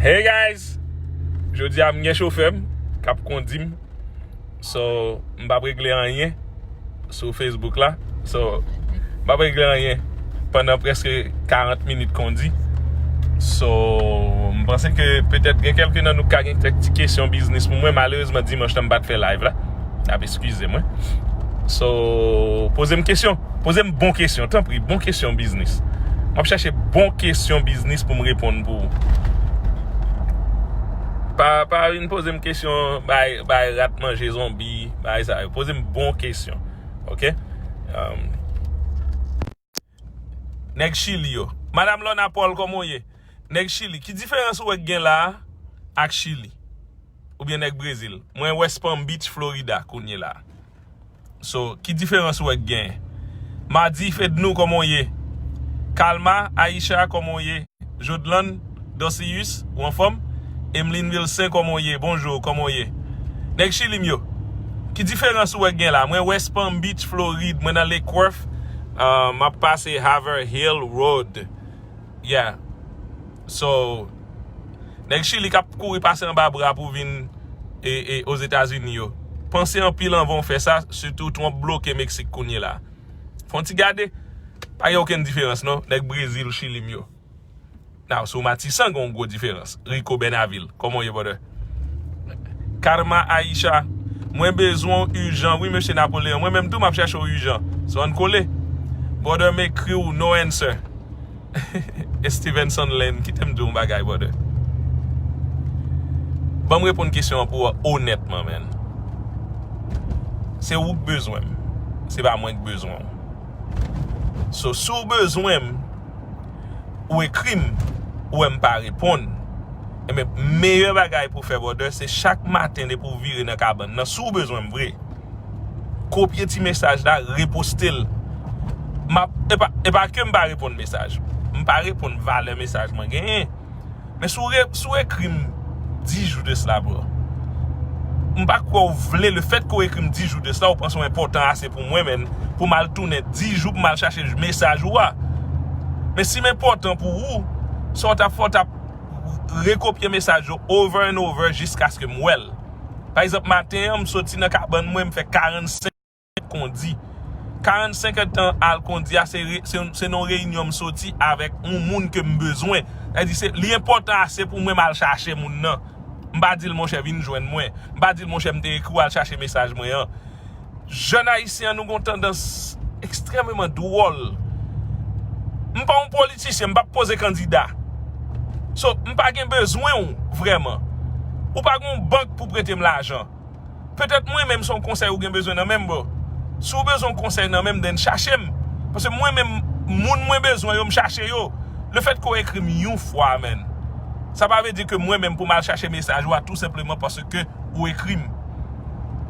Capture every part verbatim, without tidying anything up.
Hey guys! Jodi a m gen chofè m k ap kondi m. So, m p ap regle anyen sou Facebook la. So, m p ap regle anyen pandan prèske karant minit kondi. So, m panse ke petèt gen kèlke nan nou k ka gen kèk ti kesyon biznis pou mwen. Malerezman, dimanch lan m pa t fè live la. N ap eskize mwen. So, poze m kesyon. Poze m bon kesyon, tanpri, bon kesyon biznis. M ap chache bon kesyon biznis pou m reponn pou ou. Pa, pa vin poze m kesyon, bay, bay rat manje zonbi, bay sa yo. Poze m bon kesyon. Oke? Um, Nèg Chili yo. Madam Lorna Paul, kòman w ye? Nèg Chili, ki diferans ou wè k gen la a ak Chili? Oubyen nèg Brezil? Mwen West Palm Beach, Florida, kounye la a. So, ki diferans ou wè k gen? Madi Fednou, kòman w ye? Kalma, Aisha, kòman w ye? Jodlan, Dosius, ou anfòm? Emeline Vilsen, kòman w ye? Bonjou, kòman w ye? Nèg Chili m yo, ki diferans ou wè k gen la? Mwen West Palm Beach, Florid, mwen nan Lake Worth, uh, m ap pase Haverhill Road. Yeah. So, nèg Chili k ap kouri pase anba bra pou vin e, e, Ozetazini yo. Panse anpil anvan w fè sa, sitou Trump bloke Meksik kounye la. Fè yon ti gade, pa gen okenn diferans non, nèg Brezil, Chili m yo. Now, sou Matisan gen yon gwo diferans. Rico Bernaville, kòman w ye, brother? Karma Aisha, mwen bezwen w ijan, wi, mesye Napoleon. Mwen menm tou, m ap chèche w ijan. So, ann kole. Brother, m ekri w, no answer. Stevenson Lane, kite m di w yon bagay, brother. Ban m reponn kesyon an pou w onètman, man. Se ou k bezwen m. Se pa mwen k bezwen w. So, si w bezwen m, ou ekri m, ou wè m pa reponn, enben, meyè bagay pou w fè, brother, se chak maten depi w vire nan kabann nan, si w bezwen m vre, kopye ti mesaj la, reposte l. M ap, e pa, e pa ke m pa reponn mesaj. M pa reponn valè mesaj mwen genyen. Men si w re-, si w ekri m dis jou de sela, bro, m pa kwè w vle, le fèt ke w ekri m dis jou de sela, w panse w enpòtan ase pou mwen, men pou m al tounen dis jou pou m al chache mesaj ou a. Men si m enpòtan pou ou, sa w t ap fè, w t ap rekopye mesaj yo over and over jiskaske m wè l. Pa egzanp, maten an, m soti nan kabann mwen, m fè karannsenk kondi. Karannsenk èdtan al kondi a, se re-, se, se nan yon reyinyon m soti avèk yon moun ke m bezwen. Sa di se, li enpòtan ase pou mwen m al chache moun nan. M pa di l, monchè, vin jwenn mwen. M pa di l, monchè, m te ekri w al chache mesaj mwen an. Jèn ayisyen an, nou gen yon tandans ekstrèmeman dwòl. M pa yon politisyen, m p ap poze kandida. So, m pa gen bezwen w vrèman. Ou pa gen yon bank pou prete m lajan. Petèt mwen menm se yon konsèy ou gen bezwen nan men m, bro. Si w bezwen yon konsèy nan men m, then chache m. Paske mwen menm, moun mwen bezwen yo, m chache yo. Le fèt ke w ekri m yon fwa, man, sa pa vle di ke mwen menm pou m al chache mesaj ou a tou senpleman paske ou ekri m.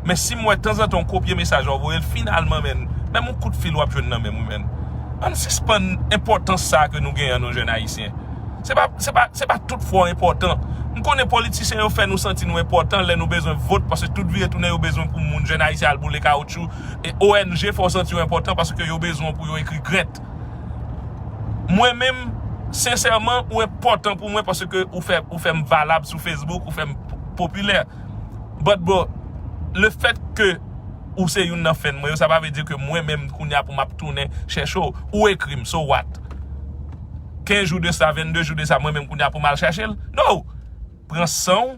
Men si m wè tanzantan w kopye mesaj la, w voye l, finalman, man, menm yon kout fil w ap jwenn nan men m, wi, man. Ann sispann enpòtans sa a ke nou genyen an, nou jèn ayisyen. Se pa, se pa, se pa tout fwa w enpòtan. M konnen politisyen yo fè nou santi nou enpòtan lè nou bezwen vot, paske tout vire tounen yo bezwen pou moun, jèn ayisyen al boule kawotchou, e O N G fè w santi w enpòtan paske yo bezwen w pou yo ekri grant. Mwen menm, sensèman, ou enpòtan pou mwen paske ou fè, ou fè m valab sou Facebook, ou fè m p-, popilè. But bro, le fèt ke ou se youn nan fan mwen yo, sa pa vle di ke mwen menm kounye a pou m ap tounen chèche w. Ou ekri m, so what? Kenz jou de sa, vennde jou de sa, mwen menm kounye a pou m al chache l? No! Pran san w,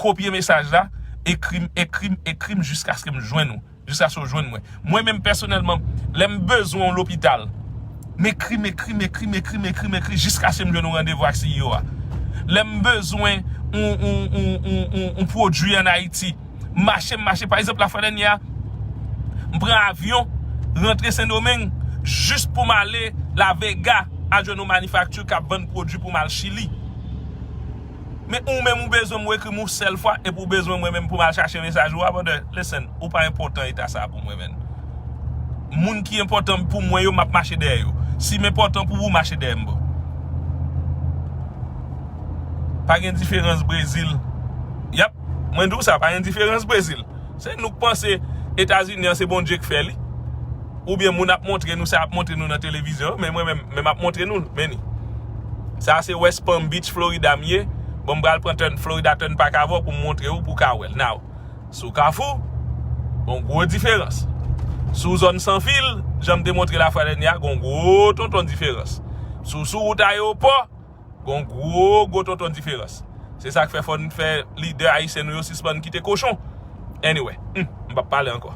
kopye mesaj la, ekri m, ekri m, ekri m jiskaske m jwenn ou. Jiskaske w jwenn mwen. Mwen menm pèsonèlman, lè m bezwen yon lopital, m ekri, m ekri, m ekri, m ekri, m ekri, m ekri, jiskaske m jwenn yon randevou ak C E O a. Lè m bezwen yon, yon, yon, yon, yon, yon pwodui ann Ayiti, m mache, m mache. Pa egzanp, lafwa dènyè a, m pran avyon, rantre Sendomeng, jis pou m ale La Vega, al jwenn yon manifakti k ap vann pwodui pou m al Chili. Men ou menm ou bezwen m, ou ekri m yon sèl fwa, epi ou bezwen mwen menm pou m al chache mesaj ou a, brother, listen, ou pa enpòtan eta sa a pou mwen, man. Moun ki enpòtan pou mwen yo, m ap mache dèyè yo. Si m enpòtan pou ou, mache dèyè m, bro. Pa gen diferans Brezil. Yap, mwen di w sa, pa gen diferans Brezil. Se nou k panse Etazini an se Bondye k fè li. Oubyen moun ap montre nou sa, ap montre nou nan televizyon, men mwen menm, men m ap montre nou, men ni. Sa se West Palm Beach, Florida m ye. Bon, m pral pran tèn, Florida Turnpike avè w pou m montre w pou w ka wè l. Now, sou Kafou, gon gwo diferans. Sou zòn Sanfil, jan m te montre lafwa dènye a, gon gwo tonton diferans. Sou, sou wout ayewopò, gon gwo, gwo tonton diferans. Se sa k fè fò n fè lidè ayisyen nou yo sispann kite kochon. Anyway, hmm, m p ap pale ankò.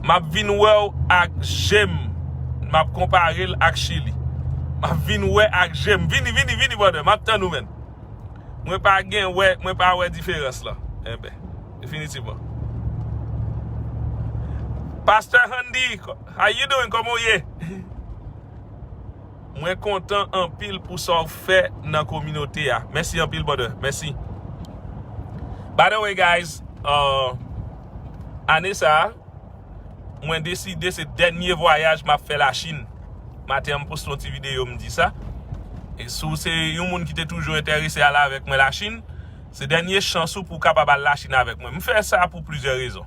M ap vin wè w ak je m. M ap konpare l ak Chili. M ap vin wè ak je m. Vini, vini, vini, brother. M ap tann ou, menn. Mwen pa gen wè, mwen pa wè diferans lan. Enben, definitivman. Pastor Handy, how you doing? Kòman w ye? Mwen kontan anpil pou sa w fè nan kominote a. Mèsi anpil, brother. Mèsi. By the way, guys, uh, ane sa a, mwen deside se dènye vwayaj m ap fè Lachin. Maten an, m poste yon ti videyo, m di sa. E si w se yon moun ki te toujou enterese al avèk mwen Lachin, se dènye chans ou pou w kapab al Lachin avèk mwen. M fè sa pou plizyè rezon.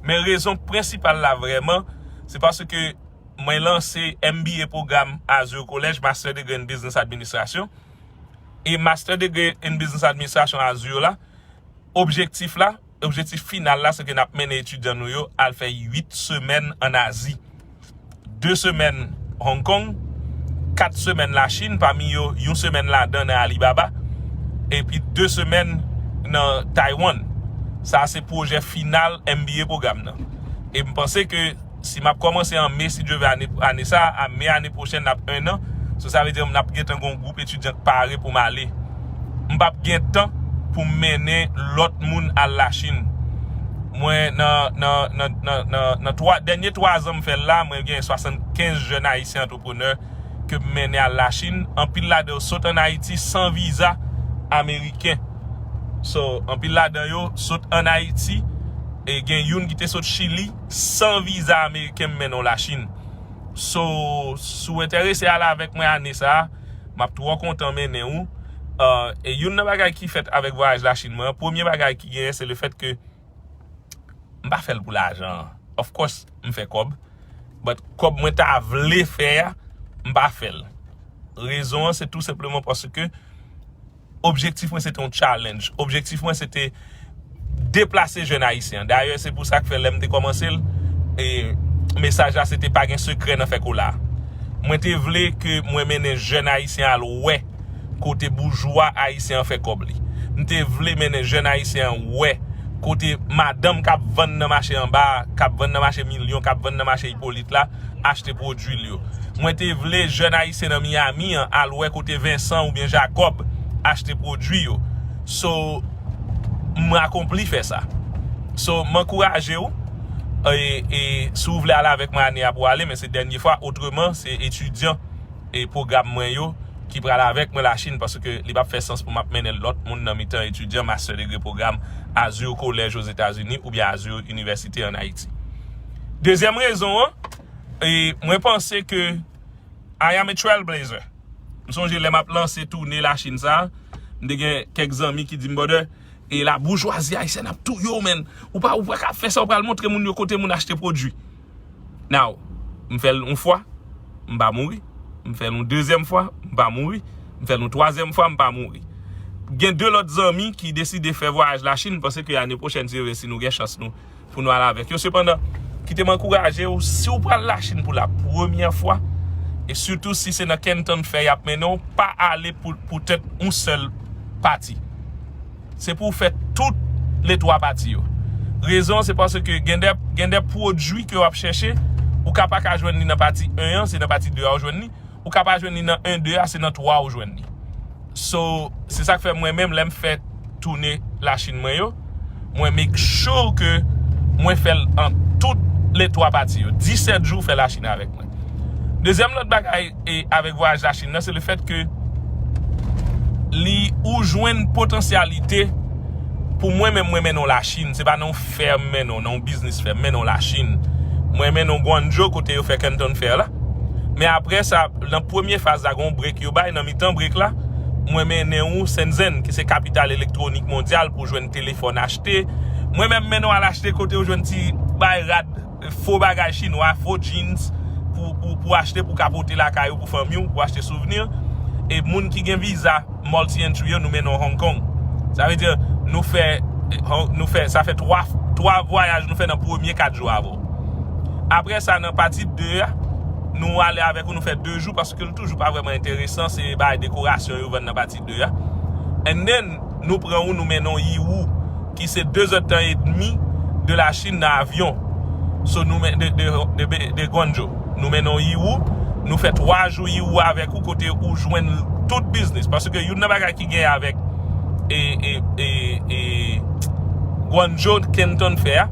Men rezon prensipal la vrèman, se paske mwen lanse M B A pwogram Azur College, Master Degree in Business Administration. E Master Degree in Business Administration Azur la, objektif la, objektif final la, se ke n ap mennen etidyan nou yo al fè uit semèn ann Azi. De semèn Hong Kong, kat semèn Lachin, pami yo, yon semèn ladan nan Alibaba, epi de semèn nan Taiwan. Sa se pwojè final M B A pwogram nan. E m panse ke si m ap kòmanse an me, si Dye vle, ane, ane sa a, me ane pwochèn, n ap en an. So, sa vle di n ap gentan gen yon gwoup etidyan k pare pou m ale. M p ap gen tan pou m mennen lòt moun al Lachin. Mwen, nan, nan, nan, nan, nan, nan twa, dènye twa zan m fè l la, mwen gen swasannkenz jèn ayisyen antreprenè ke m mennen al Lachin. Anpil ladan yo sot ann Ayiti san viza ameriken. So, anpil ladan yo sot ann Ayiti, e gen youn ki te sot Chili, san viza ameriken, m mennen w Lachin. So, si w enterese ale avèk mwen ane sa a, m ap twò kontan mennen w. Uh, e youn nan bagay ki fèt avèk vwayaj Lachin mwen an, premye bagay ki genyen, se le fèt ke m pa fè l pou lajan an. Of course, m fè kòb. But kòb mwen ta vle fè a, m pa fè l. Rezon an, se tou senpleman paske objektif mwen, se te yon challenge. Objektif mwen, se te deplase jèn ayisyen an. Dayè, se pou sa k fè lè m te kòmanse l, e mesaj la, se te pa gen sekrè nan fè kola. Mwen te vle ke mwen mennen jèn ayisyen al wè kote boujwa ayisyen an fè kòb li. M te vle mennen jèn ayisyen an wè kote madanm k ap vann nan mache anba a, k ap vann nan mache Milyon, k ap vann nan mache Ipolit la, achte pwodui l yo. Mwen te vle jèn ayisyen nan Miami an al wè kote Vincent oubyen Jacob achte pwodui yo. So, m akonpli fè sa. So, m ankouraje w, e, e si w vle ale avèk mwen ane a pou w ale, men se dènye fwa. Otreman, se etidyan e pwogram mwen yo ki pral avèk mwen Lachin, paske li p ap fè sans pou m ap mennen lòt moun nan mitan etidyan master degree pwogram Azur College Ozetazini oubyen Azur University ann Ayiti. Dezyèm rezon an, e mwen panse ke I am a trailblazer. M sonje lè m ap lanse toune Lachin sa a, m te gen kèk zanmi ki di m, "Brother, e la boujwazi ayisyèn ap touye w, menn. Ou pa, ou pa ka fè sa, ou pral montre moun yo kote moun achte pwodui." Now, m fè l yon fwa, m pa mouri. M fè l yon dezyèm fwa, m pa mouri. M fè l yon twazyèm fwa, m pa mouri. Gen de lòt zanmi ki deside fè vwayaj Lachin, m panse ke ane pwochèn, si Dye vle, si nou gen chans nou, pou nou al avèk yo. Sepandan, kite m ankouraje w, si w pral Lachin pou la premyè fwa, e sitou si se nan Canton Fair y ap mennen w, pa ale pou, poutèt yon sèl pati. Se pou w fè tout le twa pati yo. Rezon an, se paske gen de, gen de pwodui ke w ap chèche, ou ka pa ka jwenn li nan pati en an, se nan pati de a w jwenn li. Ou ka pa jwenn li nan en de a, se nan twa a w jwenn li. So, se sa k fè mwen menm, lè m fè toune Lachin mwen yo, mwen make sure ke mwen fè l an tout le twa pati yo. Disèt jou fè Lachin avèk mwen. Dezyèm lòt bagay e avèk vwayaj Lachin nan, se le fèt ke li ou jwenn potansyalite pou mwen menm, mwen mennen w Lachin. Se pa nan yon fè m mennen w, nan yon biznis fè m mennen w Lachin. Mwen mennen w Guangzhou kote yo fè Canton Fair la. Men apre sa, nan premye faz la, gen yon break yo bay. Nan mitan break la, mwen mennen w Shenzhen, ki se kapital elektwonik mondyal pou jwenn telefòn achte. Mwen menm mennen w al achte kote yo jwenn ti bay rad, fo bagay chinwa, fo jeans, pou, pou, pou achte, pou ka pote lakay ou, pou fanmi w, pou achte souvni. E moun ki gen viza multi-entry yo, nou mennen w Hong Kong. Sa vle di, nou fè, nou fè, sa fè twa, twa vwayaj nou fè nan premye kat jou avè w. Apre sa, nan pati de a, nou ale avèk ou, nou fè de jou, paske l toujou pa vrèman enteresan, se bagay dekorasyon yo vann nan pati de a. And then, nou pran ou, nou mennen w Yiwu, ki se de zèdtan edmi de Lachin nan avyon. So, nou men, de, de, de, de Guangzhou. Nou mennen w Yiwu, nou fè twa jou Yiwu avèk ou, kote ou jwenn tout biznis. Paske youn nan bagay ki gen avèk e, e, e, e, Guangzhou Canton fè a,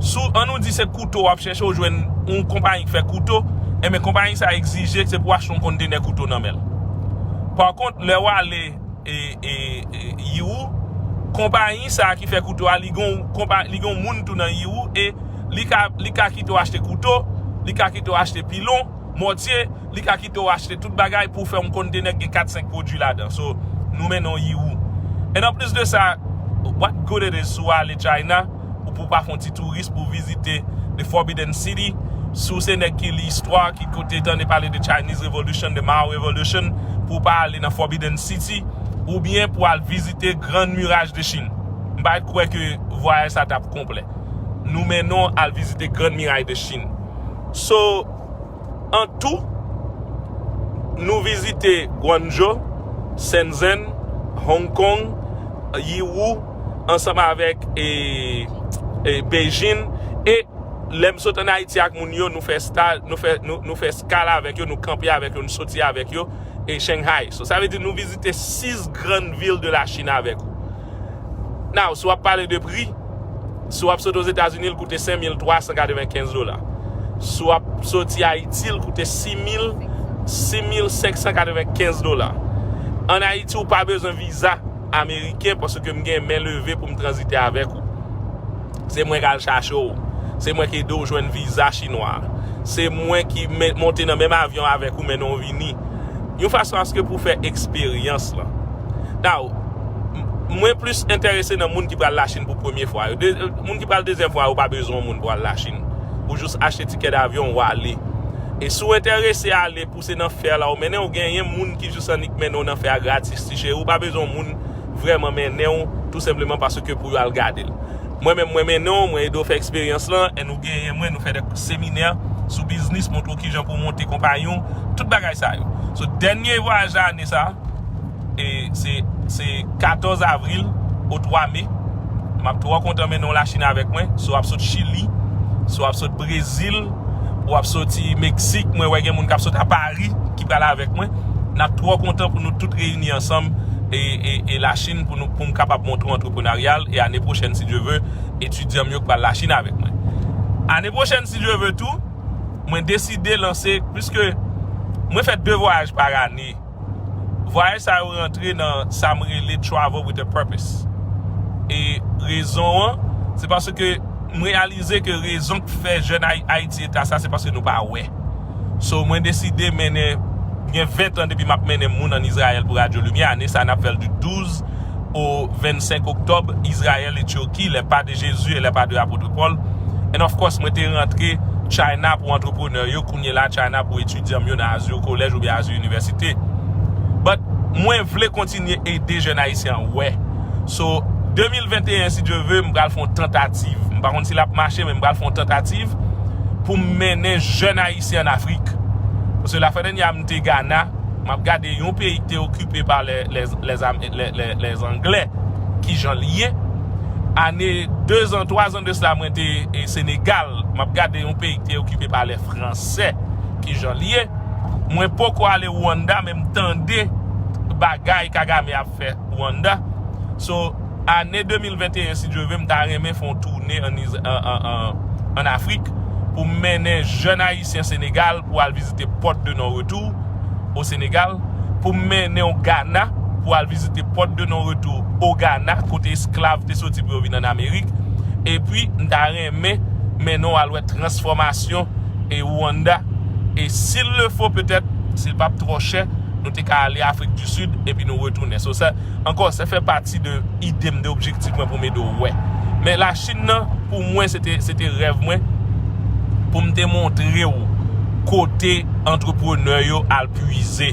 sou, an nou di se kouto w ap chèche, ou jwenn yon konpayi ki fè kouto, enben konpayi sa egzije se pou achte yon kontenè kouto nan men l. Pa kont, lè w ale e, e, e, Yiwu, konpayi sa ki fè kouto a, li gon, konpa, li gon moun tou nan Yiwu, e li ka, li ka kite w achte kouto, li ka kite w achte pilon, mòtye, li ka kite w achte tout bagay pou w fè yon kontenè ki gen kat senk pwodui ladan. So, nou mennen w Yiwu. And anplis de sa, what good it is si w ale China, ou pou w pa fè yon ti touris pou w vizite The Forbidden City, si w se nèg ki li istwa, ki kote tande pale de Chinese Revolution, de Mao Revolution, pou w pa ale nan Forbidden City, oubyen pou w al vizite Grande Muraille de Chine. M pa kwè ke vwayaj sa t ap konplè. Nou mennen w al vizite Grande Muraille de Chine. So, an tou, nou vizite Guangzhou, Shenzhen, Hong Kong, Yiwu, ansanm avèk e, e Beijing. E lè m sot ann Ayiti ak moun yo, nou fè staj, nou fè, nou, nou fè skal avèk yo, nou kanpe avèk yo, nou soti avèk yo, e Shanghai. So, sa vle di nou vizite sis grann vil de Lachin avèk ou. Now, si w ap pale de pri, si w ap soti Ozetazini, l koute senk mil twa san katrevenkenz dola. Si w ap soti Ayiti, l koute sis mil, sis mil senk san katrevenkenz dola. Ann Ayiti, ou pa bezwen viza ameriken paske m gen men leve pou m tranzite avèk ou. Se mwen k al chache w. Se mwen ki ede w jwenn viza chinwa a. Se mwen ki men, monte nan menm avyon avèk ou, mennen w vini. Yon fason aske pou w fè eksperyans lan. Now, m-, mwen plis enterese nan moun ki pral Lachin pou premye fwa yo. De, moun ki pral dezyèm fwa yo pa bezwen yon moun pou al Lachin. Ou jis achte tikè davyon, ou ale. E si w enterese ale pou se nan fè la ou mennen, ou genyen moun ki jis annik mennen w nan fè a gratis, ti cheri. Ou pa bezwen yon moun vrèman mennen w, tou senpleman paske pou yo al gade l. Mwen menm, mwen mennen w, mwen ede w fè eksperyans lan, e nou genyen mwen, nou fè de seminè sou biznis, montre w kijan pou w monte konpayi w, tout bagay sa yo. So, dènye vwayaj ane sa, e se, se katòz avril o twa me. M ap twò kontan mennen w Lachin avèk mwen. Si w ap sot Chili, si w ap sot Brezil, ou ap soti Meksik, mwen wè gen moun k ap sot a Pari ki pral avèk mwen. N ap twò kontan pou nou tout reyini ansanm e, e, e Lachin pou nou, pou m kapab montre w antreprenaryal. E ane pwochèn, si Dye ve, etidyan m yo k pral Lachin avèk mwen. Ane pwochèn, si Dye ve tou, mwen deside lanse, piske mwen fè de vwayaj pa ane. Vwayaj sa yo rantre nan sa m rele travel with a purpose. E rezon an, se paske m reyalize ke rezon k fè jèn Ay-, Ayiti eta sa, se paske nou pa wè. So, mwen deside mennen, gen ven tan depi m ap mennen moun ann Izrayèl pou Radyo Limyè. Ane sa, n ap fè l di douz au vingt-cinq octobre, Israël et Turquie, les pas de Jésus et les pas de l'apôtre Paul. And of course, mwen te rantre China pou antreprenè yo, kounye la China pou etidyan m yo nan Azur College oubyen Azur University. But mwen vle kontinye ede jèn ayisyen an wè. So, de mil venteyen, si Dye ve, m pral fè yon tantativ. M pa konn si l ap mache, men m pral fè yon tantativ pou m mennen jèn ayisyen ann Afrik. Paske lafwa dènyè a m te Ghana, m ap gade yon peyi ki te okipe pa lè, lè, lè, lè, lè, lè Anglè, ki jan l ye. Ane, de zan, twa zan de sila, mwen te, e, Senegal, m ap gade yon peyi ki te okipe pa lè Fransè, ki jan l ye. Mwen poko ale Rwanda, men m tande bagay Kagame ap fè Rwanda. So, ane de mil venteyen, si Dye ve, m ta renmen fè yon toune ann Iz-, an, an, an, ann Afrik pou m mennen jèn ayisyen Senegal pou al vizite pòt de non retou o Senegal, pou m mennen w Ghana pou al vizite pòt de non retou o Ghana, kote esklav te soti pou yo vin ann Amerik. Epi, m ta renmen mennen w al wè transfòmasyon e Rwanda. E si l le fo, petèt, si l p ap twò chè, nou te ka ale Afrik di Sid epi nou retounen. So, sa, ankò, sa fè pati de ide m, de objektif mwen pou m ede w wè. Men Lachin nan, pou mwen, se te, se te rèv mwen pou m te montre w kote antreprenè yo al pwize.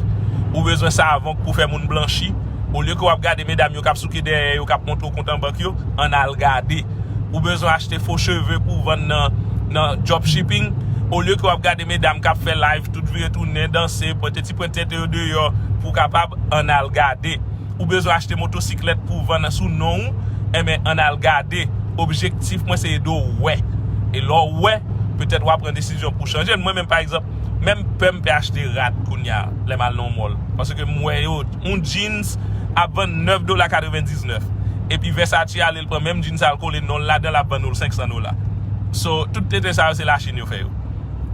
Ou bezwen savon pou fè moun blanchi. Olye ke w ap gade medam yo k ap souke dèyè yo, k ap montre w kont an bank yo, ann al gade. Ou bezwen achte fo cheve pou w vann nan, nan dropshipping. Olye ke w ap gade medam k ap fè live, tout vire tounen, danse, pote ti pwent tete yo deyò pou w kapab, ann al gade. Ou bezwen achte motosiklèt pou w vann sou non w, enben, ann al gade. Objektif mwen se ede w wè. E lè w wè, petèt w a pran desizyon pou w chanje l. Mwen menm, pa egzanp, menm pè m pè achte rad kounye a, lè m al nan yon mall. Paske m wè yo, yon jeans ap vann nèf dola katrevendiznèf. Epi Versace ale, l pran menm jeans sa, l kole non l ladan l, ap vann ou l senk san dola. So, tout tenten sa yo, se Lachin yo fè yo.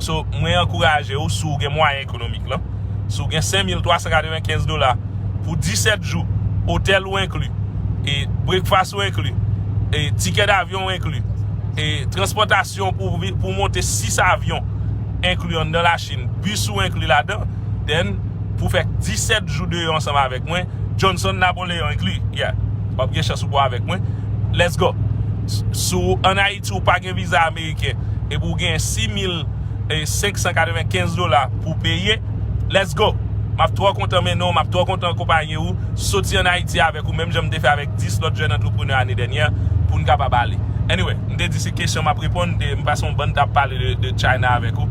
So, mwen ankouraje w, si w gen mwayen ekonomik lan, si w gen senk mil twa san katrevenkenz dola pou disèt jou, otèl ou enkli, e breakfast ou enkli, e tikè davyon ou enkli, e transpòtasyon pou, pou monte sis avyon enkli anndan Lachin, bis ou enkli ladan, then pou fè disèt jou deyò ansanm avèk mwen, Johnson Napoleon enkli, yeah, w ap gen chans ou pou avèk mwen. Let's go. S-, si w ann Ayiti, ou pa gen viza ameriken, epi w gen sis mil senk san katrevenkenz dola pou peye, let's go. M ap twò kontan mennen w, m ap twò kontan akonpaye w, soti ann Ayiti avèk ou, menm jan m te fè avèk dis lòt jèn antreprenè ane dènyè, pou n kapab ale. Anyway, m te di se kesyon m ap reponn, m te, m pase yon bann t ap pale de, de China avèk ou.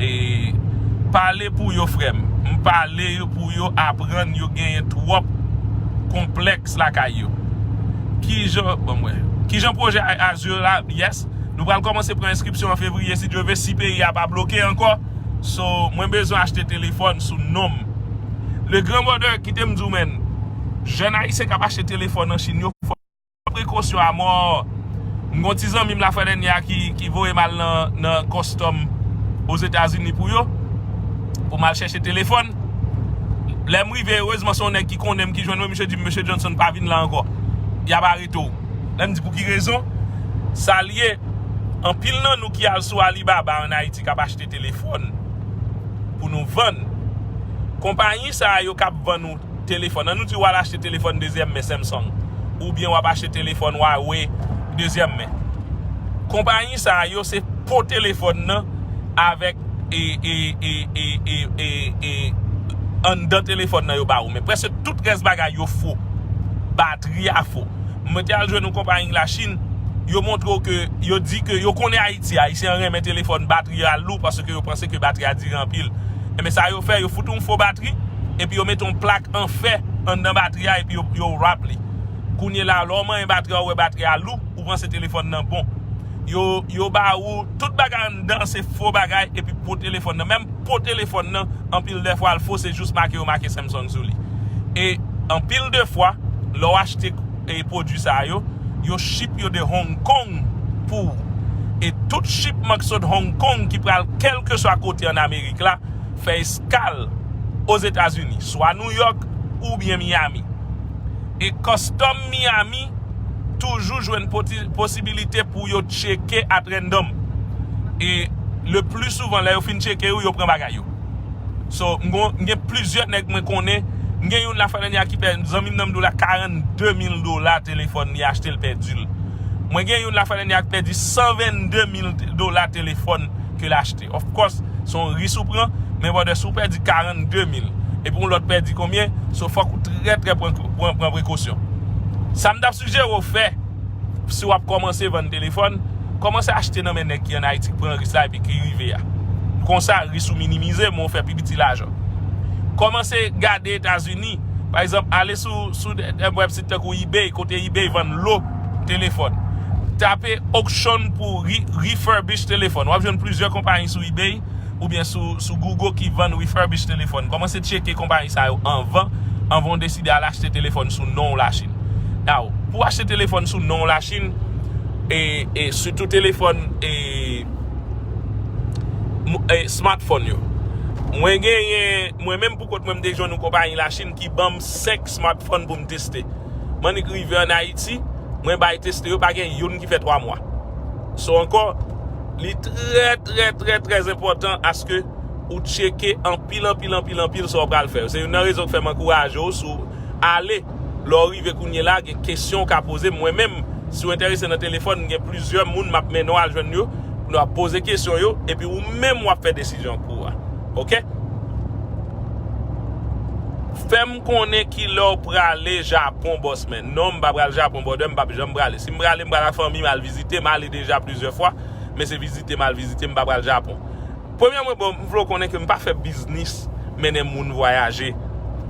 E pale pou yo, frè m. M pale yo pou yo aprann, yo genyen twòp konplèks lakay yo. Kijan, bon, mwen, kijan pwojè A-, Azure la? Yes. Nou pral kòmanse pran enskripsyon an fevriye, si Dye vle, si peyi a pa bloke ankò. So, mwen bezwen achte telefòn sou non m. Le Grand Brother, kite m di w, men, jèn ayisyen k ap achte telefòn an Chin yo, fò prekosyon a mò. M gon ti zanmi m la fè dènyè a ki, ki voye m al nan, nan kòstòm Ozetazini pou yo, pou m al chèche telefòn. Lè m rive, erezman, se yon nèg ki konnen m ki jwenn mwen, misye di m, Mesye Johnson, pa vin la ankò. Y ap arete w. Lè m di pou ki rezon, sa l ye, anpil nan nou ki al sou Alibaba ann Ayiti k ap achte telefòn pou nou vann. Konpayi sa yo k ap vann ou telefòn, ann nou di w al achte telefòn dezyèm men Samsung, oubyen w ap achte telefòn Huawei dezyèm men. Konpayi sa yo se po telefòn nan avèk e, e, e, e, e, e, e, anndan telefòn nan yo ba ou. Men prèske tout rès bagay yo fo. Batri a fo. Mwen te al jwenn yon konpayi Lachin, yo montre w ke, yo di ke yo konnen Ayiti, Ayisyen renmen telefòn batri a lou paske yo panse ke batri a dire anpil. Enben sa yo fè, yo fout yon fo batri, epi yo mete yon plak an fè anndan batri a, epi yo, yo wrap li. Kounye la, lè w manyen batri a, ou wè batri a lou, ou panse telefòn nan bon. Yo, yo ba ou tout bagay anndan, se fo bagay, epi po telefòn nan. Menm po telefòn nan, anpil de fwa, l fo, se jis make yo make Samsung sou li. E anpil de fwa, lè w achte, e, pwodui sa yo, yo ship yo de Hong Kong pou ou. E tout shipman k sot Hong Kong ki pral kèlkeswa kote ann Amerik la, fè eskal Ozetazini, swa New York oubyen Miami. E kòstòm Miami toujou jwenn poti-, posibilite pou yo tcheke at random. E le pli souvan, lè yo fin tcheke yo, yo pran bagay yo. So, m gon, m gen plizyè nèg mwen konnen. M gen youn la fè dènyè a ki pèdi, zanmi m nan m di w la, karannde mil dola telefòn li achte, l pèdi l. Mwen gen youn la fè dènyè a ki pèdi san vennde mil dola telefòn ke l achte. Of course, se yon ris ou pran, men brother, si w pèdi karannde mil, epi yon lòt pèdi konbyen, so fòk ou trè, trè pran, pran, pran prekosyon. Sa m t ap sijere w fè, si w ap kòmanse vann telefòn, kòmanse achte nan men nèg ki ann Ayiti, ki pran ris la epi ki rive a. Konsa, ris ou minimize, men w fè pi piti lajan. Kòmanse gade Etazini. Pa egzanp, ale sou, sou de, de website tankou eBay, kote eBay vann lo telefòn. Tape auction pou re-, refurbish telefòn. W ap jwenn plizyè konpayi sou eBay oubyen sou, sou Google ki vann refurbish telefòn. Kòmanse tcheke konpayi sa yo anvan, anvan w deside al achte telefòn sou non w Lachin. Now, pou w achte telefòn sou non w Lachin, e, e sitou telefòn, e, mo-, e, smartphone yo. Mwen genyen, mwen menm pou kont mwen, m te jwenn yon konpayi Lachin ki ban m senk smartphone pou m teste. M annik rive ann Ayiti, mwen bay teste yo, pa gen youn ki fè twa mwa. So ankò, li trè, trè, trè, trè enpòtan aske ou tcheke anpil, anpil, anpil, anpil sa w pral fè. Se youn nan rezon k fè m ankouraje w, si w ale, lè w rive kounye la, gen kesyon w ka poze m. Mwen menm, si w enterese nan telefòn, m gen plizyè moun m ap mennen w al jwenn yo, pou nou ap poze kesyon yo, epi ou menm w ap fè desizyon pou ou a. Ok? Fè m konnen kilè w prale Japon, boss man. Non, m pa pral Japon, brother, m p ap janm prale. Si m prale, m pral ak fanmi m al vizite, m ale deja plizyè fwa, men se vizite m al vizite, m pa pral Japon. Premyè mwen, bon, m vle w konnen ke m pa fè biznis mennen moun vwayaje.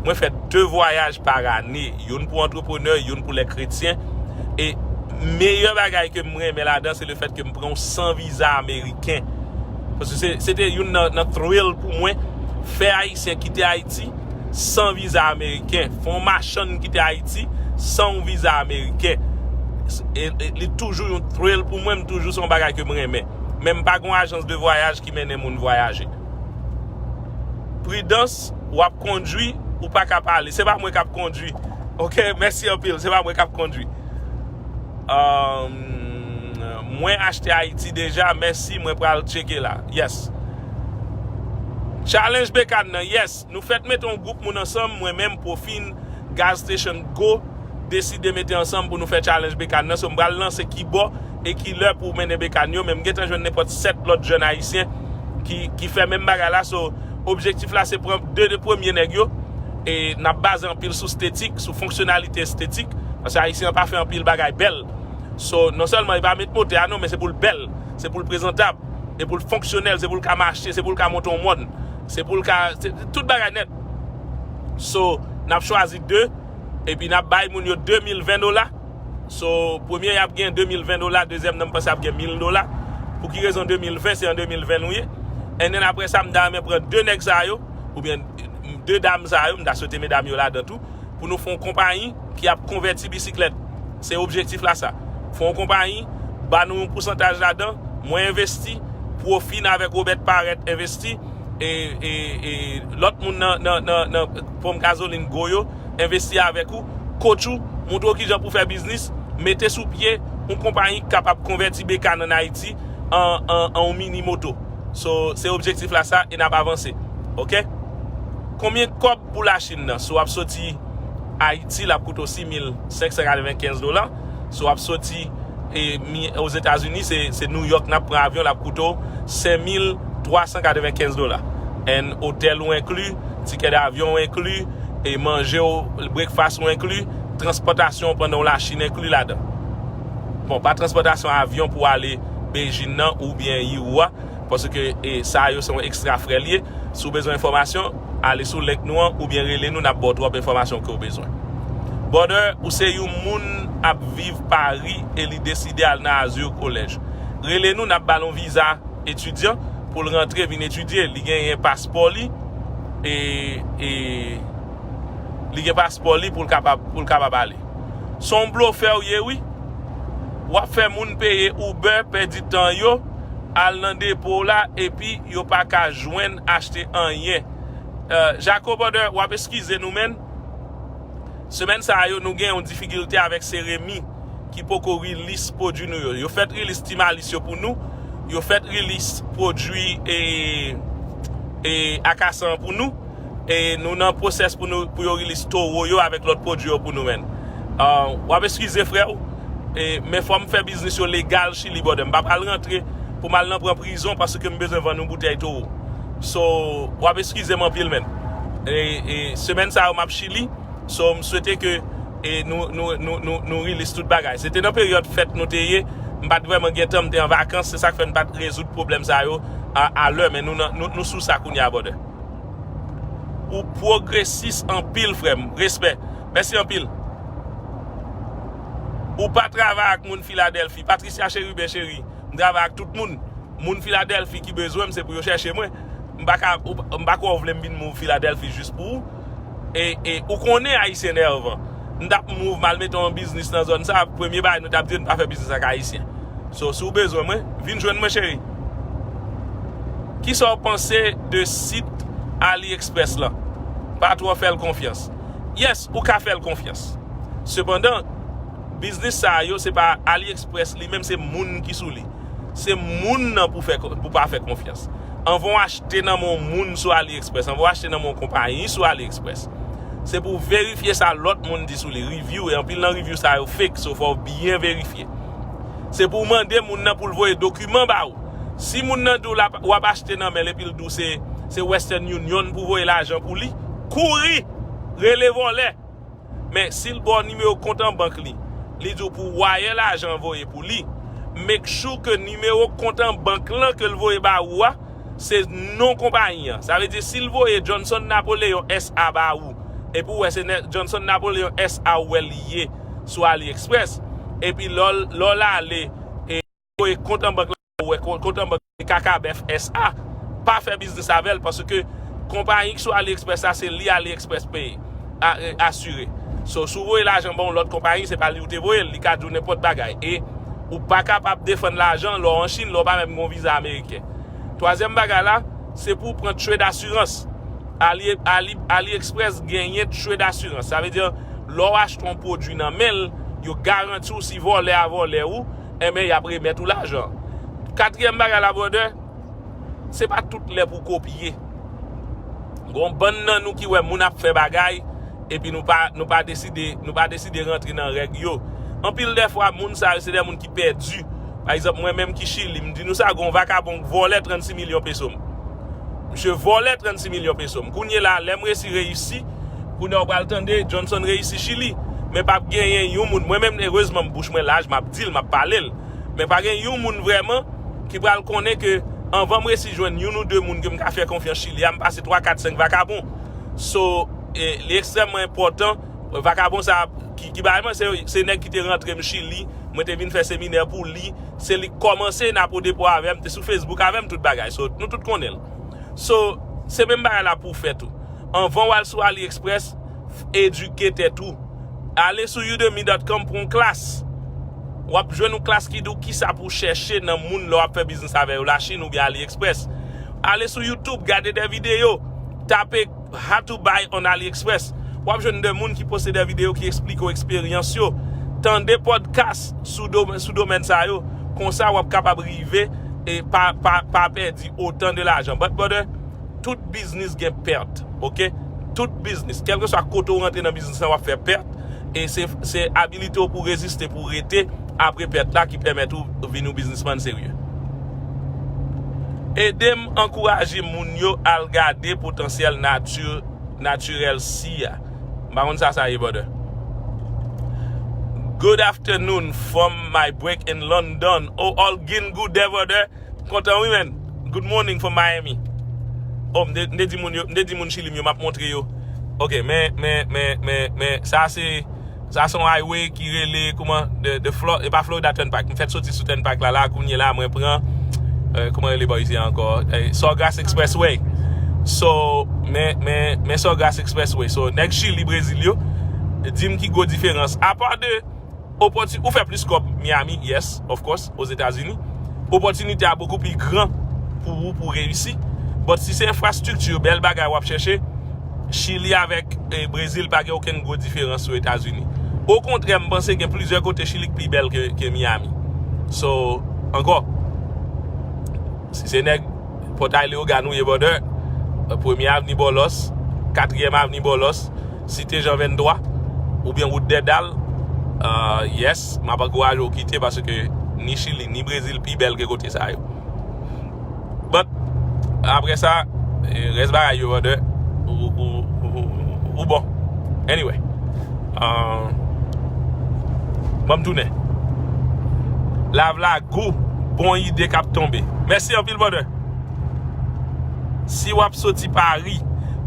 Mwen fè de vwayaj pa ane, youn pou antreprenè, youn pou lè kretyen. E meyè bagay ke m renmen ladan, se le fèt ke m pran w san viza ameriken. Paske se, se te youn nan, nan thrill pou mwen, fè Ayisyen kite Ayiti san viza ameriken. Fè yon machann kite Ayiti san yon viza ameriken. E, e, li toujou yon thrill pou mwen, m toujou se yon bagay ke m renmen. Men m pa gen yon ajans de vwayaj ki mennen moun vwayaje. Pridans, w ap kondwi, ou pa ka pale. Se pa mwen k ap kondwi. Ok, mèsi anpil, se pa mwen k ap kondwi. Um, mwen achte Ayiti deja, mèsi, mwen pral tcheke la. Yes. Challenge Bekan nan, yes. Nou fèt mete yon gwoup moun ansanm, mwen menm, Profin, Gas Station Go, deside mete ansanm pou nou fè challenge Bekan nan. So, m pral lanse ki bò e ki lè pou mennen Bekan yo, men m gentan jwenn nenpòt sèt lòt jèn ayisyen ki, ki fè menm bagay la. So, objektif la se pran de, de premye nèg yo, e n ap baze anpil sou estetik, sou fonksyonalite estetik, paske ayisyen an pa fè anpil bagay bèl. So, non sèlman li pa met motè a non, men se pou l bèl, se pou l prezantab, e pou l fonksyonèl, se pou l ka mache, se pou l ka monte yon mòn, se pou l ka, se, tout bagay nèt. So, n ap chwazi de, epi n ap bay moun yo de mil ven dola. So, premye y ap gen de mil ven dola, dezyèm nan m panse ap gen mil dola. Pou ki rezon de mil ven, se an de mil ven nou ye. And then apre sa, m ta renmen pran de nèg sa yo, oubyen de dam sa yo, m ta swete medam yo ladan tou, pou nou fè yon konpayi ki ap konvèti bisiklèt. Se objektif la sa. Fè yon konpayi, ba nou yon pousantaj ladan, mwen envesti, Profin avèk Robert Parent envesti, e, e, e lòt moun nan, nan, nan, nan ponp gazolin gwo yo, envesti avèk ou, coach ou, montre w kijan pou fè biznis, mete sou pye yon konpayi ki kapab konvèti Bekan an Ayiti an, an, an yon mini moto. So, se objektif la sa, e n ap avanse. Ok? Konbyen kòb pou Lachin nan? Si w ap soti Ayiti, l ap koute w sis mil senk san katrevenkenz dola. Si w ap soti, e, mi, Ozetazini, se, se New York n ap pran avyon, l ap koute w senk mil twa san katrevenkenz dola. And otèl ou enkli, tikè davyon ou enkli, e manje w, breakfast ou enkli, transpòtasyon w pandan w Lachin enkli ladan. Bon, pa transpòtasyon avyon pou ale Beijing nan oubyen Yiwu a, paske, e, sa yo se yon ekstra frè l ye. Si w bezwen enfòmasyon, ale sou link nou an oubyen rele nou, n ap ba w twòp enfòmasyon ke w bezwen. Brother, ou se yon moun ap viv Paris e li deside al nan Azur College. Rele nou, n ap ba l yon viza etidyan pou l rantre vin etidye. Li genyen paspò li, e, e li gen paspò li pou l kapab, pou l kapab ale. Se yon blofè w ye, wi. W ap fè moun peye Uber, pèdi tan yo, al nan depo w la, epi yo pa ka jwenn achte anyen. Euh, Jaco, brother, w ap eskize nou, men. Semèn sa a yo, nou gen yon difikilte avèk Seremi ki poko release pwodui nou yo. Yo fèt release Ti Malis yo pou nou. Yo fèt release pwodui, e, e, Akasan an pou nou. E nou nan pwosès pou nou, pou yo release Toro yo avèk lòt pwodui yo pou nou, men. Ah, w ap eskize, frè w. E, men fò m fè biznis yo legal Chili, brother. M pa pral rantre pou m al nan pran prizon paske m bezwen vann yon boutèy Toro. So, w ap eskize m anpil, men. E, e semèn sa yo, m ap Chili. So, m swete ke, e, nou, nou, nou, nou, nou release tout bagay. Se te nan peryòd fèt nou te ye. M pa t vrèman gen tan, m te an vakans. Se sa k fè n pa t rezoud pwoblèm sa yo a, a lè. Men nou, nan, nou, nou sou sa kounye a, brother. Ou pwogresis anpil, frè m. Respè. Mèsi anpil. Ou pa travay ak moun Filadèlfi. Patricia Chérubin, cheri, m travay ak tout moun. Moun Filadèlfi ki bezwen m, se pou yo chèche mwen. M pa ka, ou, m pa kwè w vle m vin move Filadèlfi jis pou ou. E, e ou konnen Ayisyen nèvan. M t ap move m al mete yon biznis nan zòn sa, premye bagay nou t ap di, nou pa fè biznis ak Ayisyen. So, si w bezwen mwen, vin jwenn mwen, cheri. Kisa w panse de sit AliExpress lan? Pa twò fè l konfyans. Yes, ou ka fè l konfyans. Sepandan, biznis sa yo, se pa AliExpress li menm, se moun ki sou li. Se moun nan pou fè, pou pa fè konfyans. Anvan w achte nan men yon moun sou AliExpress, anvan w achte nan men yon konpayi sou AliExpress, se pou w verifye sa lòt moun di sou li, review, e anpil nan review sa yo fake, so fò w byen verifye. Se pou w mande moun nan pou l voye dokiman ba ou. Si moun nan di w l ap, w ap achte nan men l epi l di w se, se Western Union pou voye lajan pou li, kouri, rele vòlè. Men si l ba w nimewo kont an bank li, li di w pou wire lajan voye pou li, make sure ke nimewo kont an bank lan ke l voye ba ou a, se non konpayi an. Sa vle di si l voye Johnson Napoleon S A ba ou, epi w wè se Johnson Napoleon S A ou wè li ye sou AliExpress, epi lè w l ale voye kont an bank la, ou wè kont an bank Kakabèf S A, pa fè biznis avè l, paske konpayi ki sou AliExpress la, se li AliExpress peye, asire. So, si w voye lajan ba yon lòt konpayi, se pa li ou te voye l, li ka di w nenpòt bagay. E ou pa kapab defann lajan lè w an Chin, lè w pa menm gen yon viza ameriken. Twazyèm bagay la, se pou w pran trade assurance. Ali, Ali, AliExpress genyen trade assurance. Sa vle di, lè w achte yon pwodui nan men l, yo garanti w si vòlè a vòlè ou, enben, y ap remèt ou lajan. Katriyèm bagay la, brother, se pa tout lè pou w kopye. Gon bann nan nou ki wè moun ap fè bagay, epi nou pa, nou pa deside, nou pa deside rantre nan règ yo. Anpil dè fwa, moun sa yo, se de moun ki pèdi. Pa egzanp, mwen menm ki Chili, m di nou sa, gon vakabon vòlè trannsis milyon peso m. Misye vòlè trannsis milyon peso m. Kounye la, lè m resi reyisi, kounye a w pral tande Johnson reyisi Chili. Men p ap genyen yon moun. Mwen menm, erezman, bouch mwen laj, m ap di l, m ap pale l. Men pa gen yon moun vrèman ki pral konnen ke anvan m resi jwenn youn ou de moun ke m ka fè konfyans Chili a, m pase twa, kat, senk vakabon. So, e, li ekstrèmman enpòtan. Vakabon sa ki, ki bay mwen, se, se nèg ki te rantre m Chili, mwen te vin fè seminè pou li, se li k kòmanse Napo Depo avè m, te sou Facebook avè m, tout bagay. So, nou tout konnen l. So, se menm bagay la pou w fè tou. Anvan w al sou AliExpress, edike tèt ou. Ale sou udemy dot com pou yon klas. W ap jwenn yon klas ki di w kisa pou w chèche nan moun lè w ap fè biznis avè yo, Lachin oubyen AliExpress. Ale sou YouTube, gade de videyo, tape How to Buy on AliExpress. W ap jwenn de moun ki poste de videyo ki eksplike w eksperyans yo. Tande pòdkas sou, do, sou domèn sa yo. Konsa, w ap kapab rive e pa, pa, pa pèdi otan de lajan. But, brother, tout biznis gen pèt, oke? Tout biznis, kèlkeswa kote w rantre nan biznis lan, w ap fè pèt. E se, se abilite w pou w reziste, pou w rete apre pèt la ki pèmèt ou vin yon biznismann serye. Ede m ankouraje moun yo al gade potansyèl nati, natirèl si a. M pa konn sa sa ye, brother. Good afternoon from my break in London. Oh, all gin good there, brother. Kontan wi, man. Good morning from Miami. Oh, m te, m te di moun yo, m te di moun Chili m yo, m ap montre yo. Ok, men, men, men, men, men, sa se, sa se yon highway ki rele, kouman, de, de Flo-, e pa Florida Turnpike. M fèt soti sou Turnpike la, la, kounye la, mwen pran, euh, kouman rele bò isi a ankò? Eh, Sawgrass Expressway. So, men, men, men Sawgrass Expressway. So, nèg Chili, Brezil yo, di m ki gwo diferans. Apa de opòti-, ou fè plis kòb Miami, yes, of course, Ozetazini. Opòtinite a bokou pli gran pou ou pou reyisi. But si se enfrastrikti, bèl bagay w ap chèche, Chili avèk, eh, Brezil pa gen okenn gwo diferans sou Etazini. Okontrè, m panse gen plizyè kote Chili k pi bèl ke, ke Miami. So, ankò, si se nèg Port Leyogàn ou ye, brother, Premye Avni Bòlòs, Katriyèm Avni Bòlòs, Site Jan venntwa, oubyen wout Dèdal, euh, yes, m ap ankouraje w kite paske ni Chili, ni Brezil pi bèl ke kote sa yo. But, apre sa, eh, rès bagay yo, brother, ou, ou, ou, ou, ou bon. Anyway, euh, ban m tounen. Lav la gou, bon ide k ap tonbe. Mèsi anpil, brother. Si w ap soti Pari,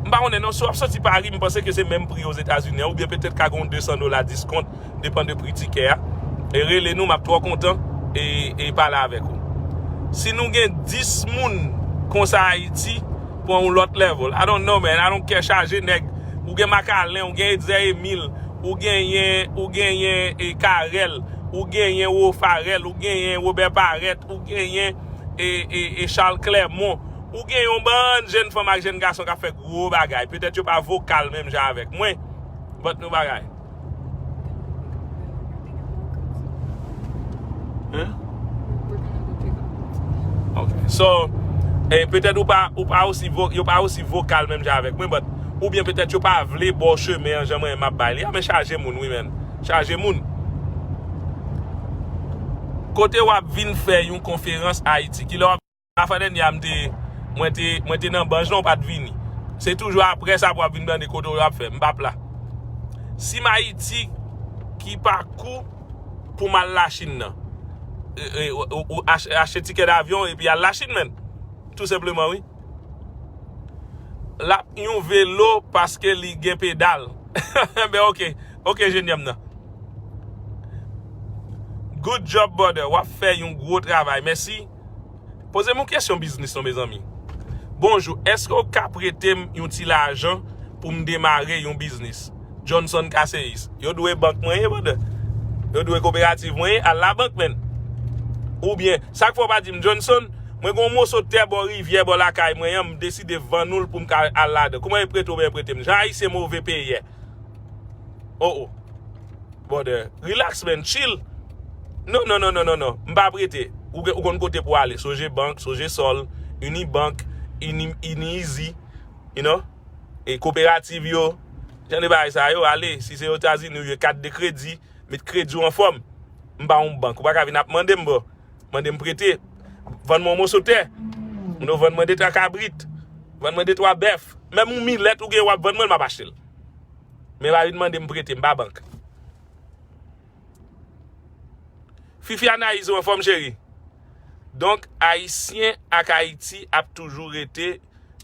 m pa konnen non, si w ap soti Pari, m panse ke se menm pri Ozetazini an, oubyen petèt ka gen yon de san dola diskont, depann de pri tikè a. E rele nou, m ap twò kontan e, e pale avèk ou. Si nou gen dis moun konsa Ayiti, pran yon lòt level. I don't know, man. I don't care, chaje nèg. Ou gen Makalen, ou gen Etzer Emile, ou genyen, ou genyen, e, Carel, ou genyen Wofarel, ou genyen Robert Parèt, ou genyen, e, e, e Charles Clermont, ou gen yon bann jèn fanm ak jèn gason k ap fè gwo bagay. Petèt yo pa vokal menm jan avèk mwen, but nou bagay. Hein? Ok. So, e petèt ou pa, ou pa osi vo-, yo pa osi vokal menm jan avèk mwen, but, oubyen petèt yo pa vle ba w chemen an jan mwen menm m ap bay li a, men chaje moun, wi, man. Chaje moun. Kote w ap vin fè yon konferans Ayiti? Kilè w ap Afwa dènye a m te, Mwen te, mwen te nan banj lan, ou pa t vini. Se toujou apre sa pou w ap vin tande kote w ap fè. M p ap la. Sim Ayiti ki pa kou pou m al Lachin nan. E, e, ou, ou, ou ach-, achte tikè davyon epi al Lachin, menn. Tou senpleman, wi. L ap yon velo paske li gen pedal. Ben, ok. Ok, jenyè m nan. Good job, brother. W ap fè yon gwo travay. Mèsi. Poze m yon kesyon biznis non, mezanmi. Bonjou, èske w ka prete m yon ti lajan pou m demare yon biznis? Johnson Casseis. Yo dwe bank mwen ye, brother. Yo dwe koperativ mwen ye, al labank, menn. Oubyen, sa k fè w pa di m, Johnson, mwen gen yon moso tè bò rivyè, bò lakay mwen an, m deside vann ou l pou m ka al ladan. Kouman yo prete w, ben yo prete m? Jan Ayisyen move peyè. Oh, oh. Brother, relax, man, chill. Non, non, non, non, non, non. M pa prete. Ou, gen- ou konn kote pou ale. Sogebank, Sogesol, Unibank, Uni, Uneasy, you know? E koperativ yo. Jan de bagay sa yo, ale. Si se Etazini, ou ye kat de kredi, met kredi w anfòm. M pa yon bank. Ou pa ka vin ap mande m, bro. Mande m prete. Vann mwen yon moso tè. Ou vann mwen de twa kabrit. Vann mwen de twa bèf. Menm yon milèt ou gen, w ap vann mwen l, m ap achte l. Men pa vin mande m prete, m pa bank. Fifi Anayiz, ou anfòm, cheri? Donk, Ayisyen ak Ayiti ap toujou rete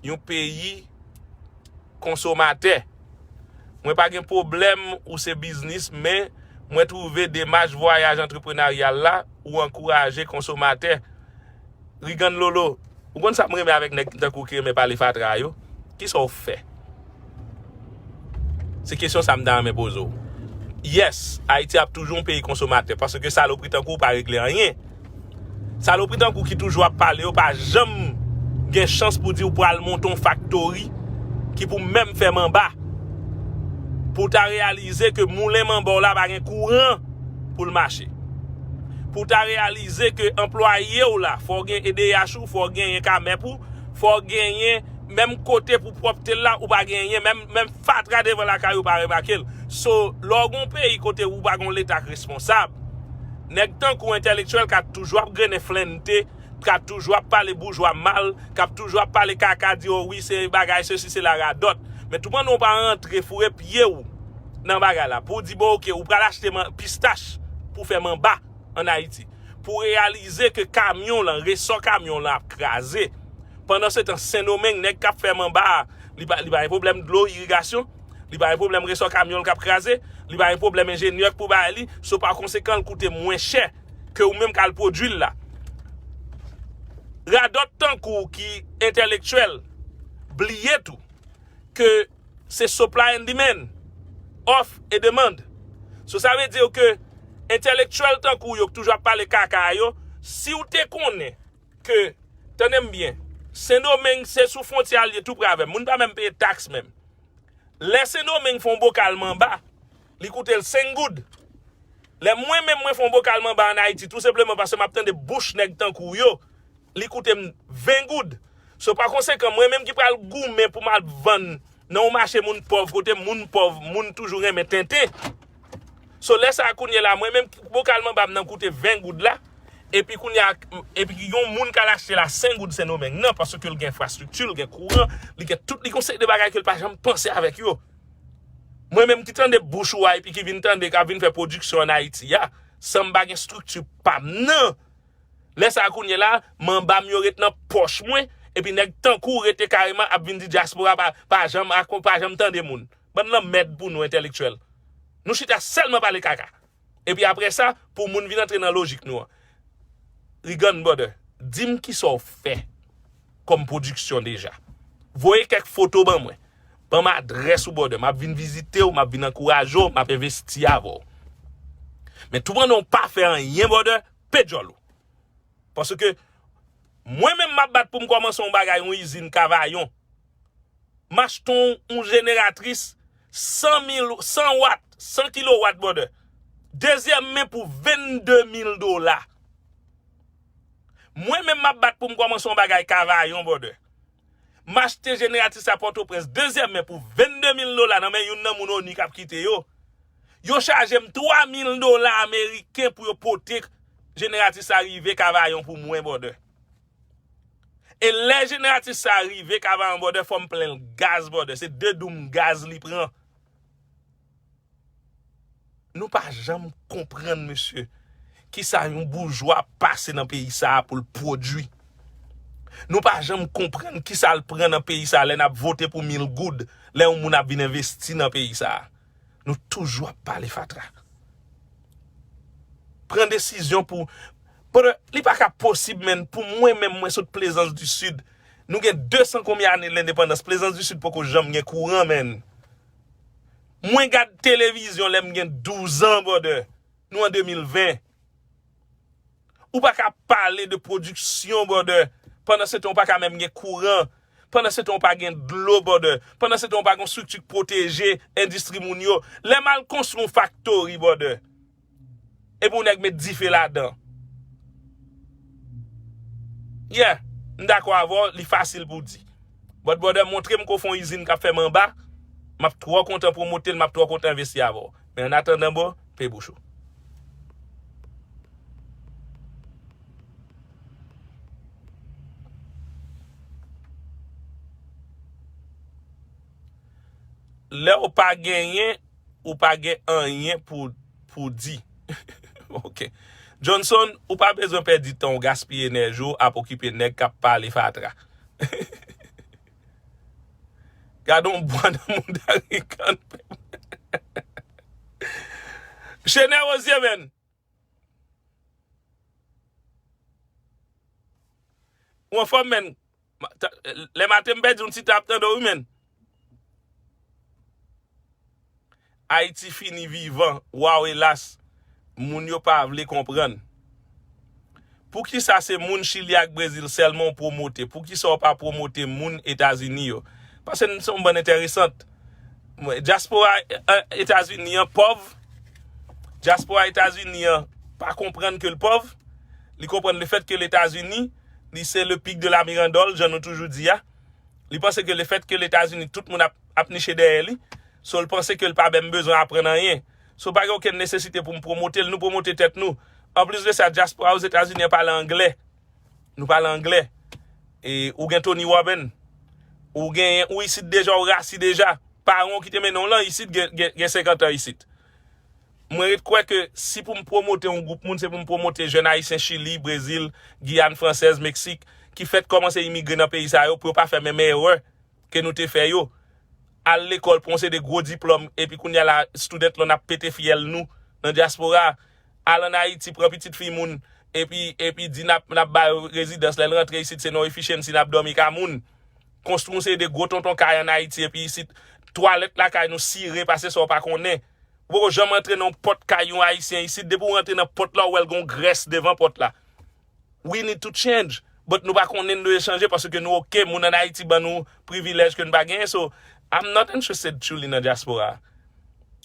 yon peyi konsomatè. Mwen pa gen pwoblèm ou se biznis, men mwen twouve demach vwayaj antreprenaryal la, ou ankouraje konsomatè. Rigan Lolo, ou konn sa m renmen avèk nèg tankou ki renmen pale fatra yo? Kisa w fè? Se kesyon sa m ta renmen poze w. Yes, Ayiti ap toujou yon peyi konsomatè, paske salopri tankou w pa regle anyen. Salopri tankou ki toujou ap pale yo pa janm gen chans pou di w pral monte yon faktori ki pou menm fè manba. Pou w ta reyalize ke moulen manba w la pa gen kouran pou l mache. Pou w ta reyalize ke anplwaye w la, fò w gen E D H ou, fò w genyen kamèp ou, fò w genyen menm kote pou pwòpte l la, ou pa genyen, menm, menm fatra devan lakay ou pa remake l. So, lè w gen yon peyi kote ou pa gen yon leta k responsab, nèg tankou w entèlektyèl k ap toujou ap grennen flennte, k ap toujou ap pale boujwa mal, k ap toujou ap pale kaka, di, o wi, se bagay sesi, se la radòt. Men tou pandan w pa rantre foure pye w nan bagay la, pou w di, bon, oke, ou pral achte man- pistach pou fè manba ann Ayiti. Pou w reyalize ke kamyon lan, resò kamyon lan ap kraze. Pandan se tan, Sendomeng, nèg k ap fè manba a, li pa, li pa gen pwoblèm dlo, irigasyon, li pa gen pwoblèm resò kamyon l k ap kraze, li pa gen pwoblèm enjenyè k pou bay li, so pa konsekan, l koute mwen chè ke ou menm k al pwodui l la. Radòt tankou w ki entèlektyèl, bliye tou ke se supply and demand, òf e demann. So, sa vle di ke entèlektyèl tankou w yo k toujou ap pale kaka a yo, si w te konnen ke, tande m byen, Sendomeng se sou fwontyè a l ye tou pre avè m. Moun pa menm peye taks menm. Lè Sendomeng fè yon bokal manba, li koute l senk goud. Lè mwen menm mwen fè yon bokal manba ann Ayiti, tou senpleman paske m ap tande bouch nèg tankou w yo, li koute m ven goud. So, pa konsekan, mwen menm ki pral goumen pou m al vann nan yon mache moun pòv, kote moun pòv, moun toujou renmen tenten. So, lè sa a kounye la, mwen menm, bokal manba m nan koute ven goud la, epi kounye a, epi yon moun k al achte l a senk goud Sendomeng nan, paske l gen enfrastrikti, l gen kouran, li gen tout, li gen yon seri de bagay ke l pa janm panse avèk yo. Mwen menm ki tande bouch ou a, epi ki vin tande, k ap vin fè pwodiksyon ann Ayiti a, san m pa gen estrikti pa m nan, lè sa a kounye la, manba m yo ret nan pòch mwen, epi nèg tankou w rete kareman ap vin di dyaspora pa, pa janm akon-, pa janm tande moun. Bann lanmèd pou nou entèlektyèl. Nou chita sèlman pale kaka. Epi apre sa, pou moun vin antre nan lojik nou an. Rigan, brother, di m kisa w fè kòm pwodiksyon deja. Voye kèk foto ban mwen. Ban m adrès ou, brother. M ap vin vizite w, m ap vin ankouraje w, m ap envesti avè w. Men tou pandan w pa fè anyen, brother, pe djòl ou. Paske mwen menm m ap bat pou m kòmanse yon bagay, yon izin Kavayon. M achte yon, yon jeneratris san mil, san wat, san kilowat, brother. Dezyèm men pou vennde mil dola. Mwen menm m ap bat pou m kòmanse yon bagay Kavayon, brother. M achte jeneratris la Pòtoprens, dezyèm men pou vennde mil dola nan men youn nan moun ONI k ap kite yo. Yo chaje m twa mil dola ameriken pou yo pote jeneratris la rive Kavayon pou mwen, brother. E lè jeneratif sa a rive Kavayon, brother, fò m plen l gaz, brother. Se de doum gaz li pran. Nou pa janm konprann, mesye, kisa yon boujwa ap pase nan peyi sa a pou l pwodui. Nou pa janm konprann kisa l pran nan peyi sa a lè n ap vote pou mil goud, lè yon moun ap vin envesti nan peyi sa a. Nou toujou ap pale fatra. Pran desizyon pou, brother, li pa ka posib, menn, pou mwen menm, mwen sot Plezans di Sid. Nou gen de san konbyen ane lendepandans. Plezans di Sid poko janm gen kouran, menn. Mwen gad televizyon lè m gen douz an, brother. Nou an de mil ven. Ou pa ka pale de pwodiksyon, brother. Pandan se tan, ou pa ka menm gen kouran. Pandan se tan, ou pa gen dlo, brother. Pandan se tan, ou pa gen strikti k pwoteje endistri moun yo. Lè m al konstwi yon faktori, brother, epi yon nèg met dife ladan. Yeah, m dakò avè w, li fasil pou di. But brother, montre m ke w fè yon izin k ap fè manba, m ap twò kontan pwomote l, m ap twò kontan envesti avè w. Men annatandan, bro, peye bouch ou. Lè w pa genyen, ou pa gen anyen pou, pou di. Ok. Johnson, ou pa bezwen pèdi tan w gaspiye enèji w ap okipe nèg k ap pale fatra. Gade yon bwa nan mouda Rican. Chenè Wozye, menn. Ou anfòm, menn? Ma- ta- Lè maten m pèdi yon ti tan ap tande w, wi, menn. Ayiti fini vivan. Waw, elas. Moun yo pa vle konprann. Poukisa se moun Chili ak Brezil sèlman w pwomote? Poukisa w pa pwomote moun Etazini yo? Paske n se yon bann enteresant. Mwen, dyaspora, eh, Etazini an pòv. Dyaspora Etazini an pa konprann ke l pòv. Li konprann le fèt ke Etazini, li se le pic de la Mirandole, jan nou toujou di a. Li panse ke le fèt ke Etazini, tout moun ap, ap niche dèyè li. So, l panse ke l pa menm bezwen aprann anyen. So, pa gen okenn nesesite pou m pwomote l, nou pwomote tèt nou. Anplis de sa, dyaspora Ozetazini an pale anglè. Nou pale anglè. E ou gen Tony Robbins. Ou gen, ou isit deja, ou rasi deja. Paran w ki te mennen w lan isit gen, gen, gen senkant an isit. Mwen ret kwè ke si pou m pwomote yon gwoup moun, se pou m pwomote jèn ayisyen Chili, Brezil, Giyàn Fransèz, Meksik, ki fèk kòmanse imigre nan peyi sa yo, pou yo pa fè menm erè ke nou te fè yo. Al lekòl, pran yon seri de gwo diplòm, epi kounye a la, student loan ap pete fyèl nou nan dyaspora. Al ann Ayiti, pran pitit fi moun, epi, epi di n ap, n ap ba yo rezidans. Lè l rantre isit, se no efficiency, n ap dòmi ka moun. Konstwi yon seri de gwo tonton kay ann Ayiti, epi isit, twalèt lakay nou sire, pase sa w pa konnen. Ou poko janm antre nan yon pòt kay yon Ayisyen isit. Depi w rantre nan pòt la, ou wè l gen yon grès devan pòt la. We need to change. But nou pa konnen nou dwe chanje paske nou oke, moun ann Ayiti ban nou privilèj ke nou pa genyen. So, I'm not interested truly nan dyaspora.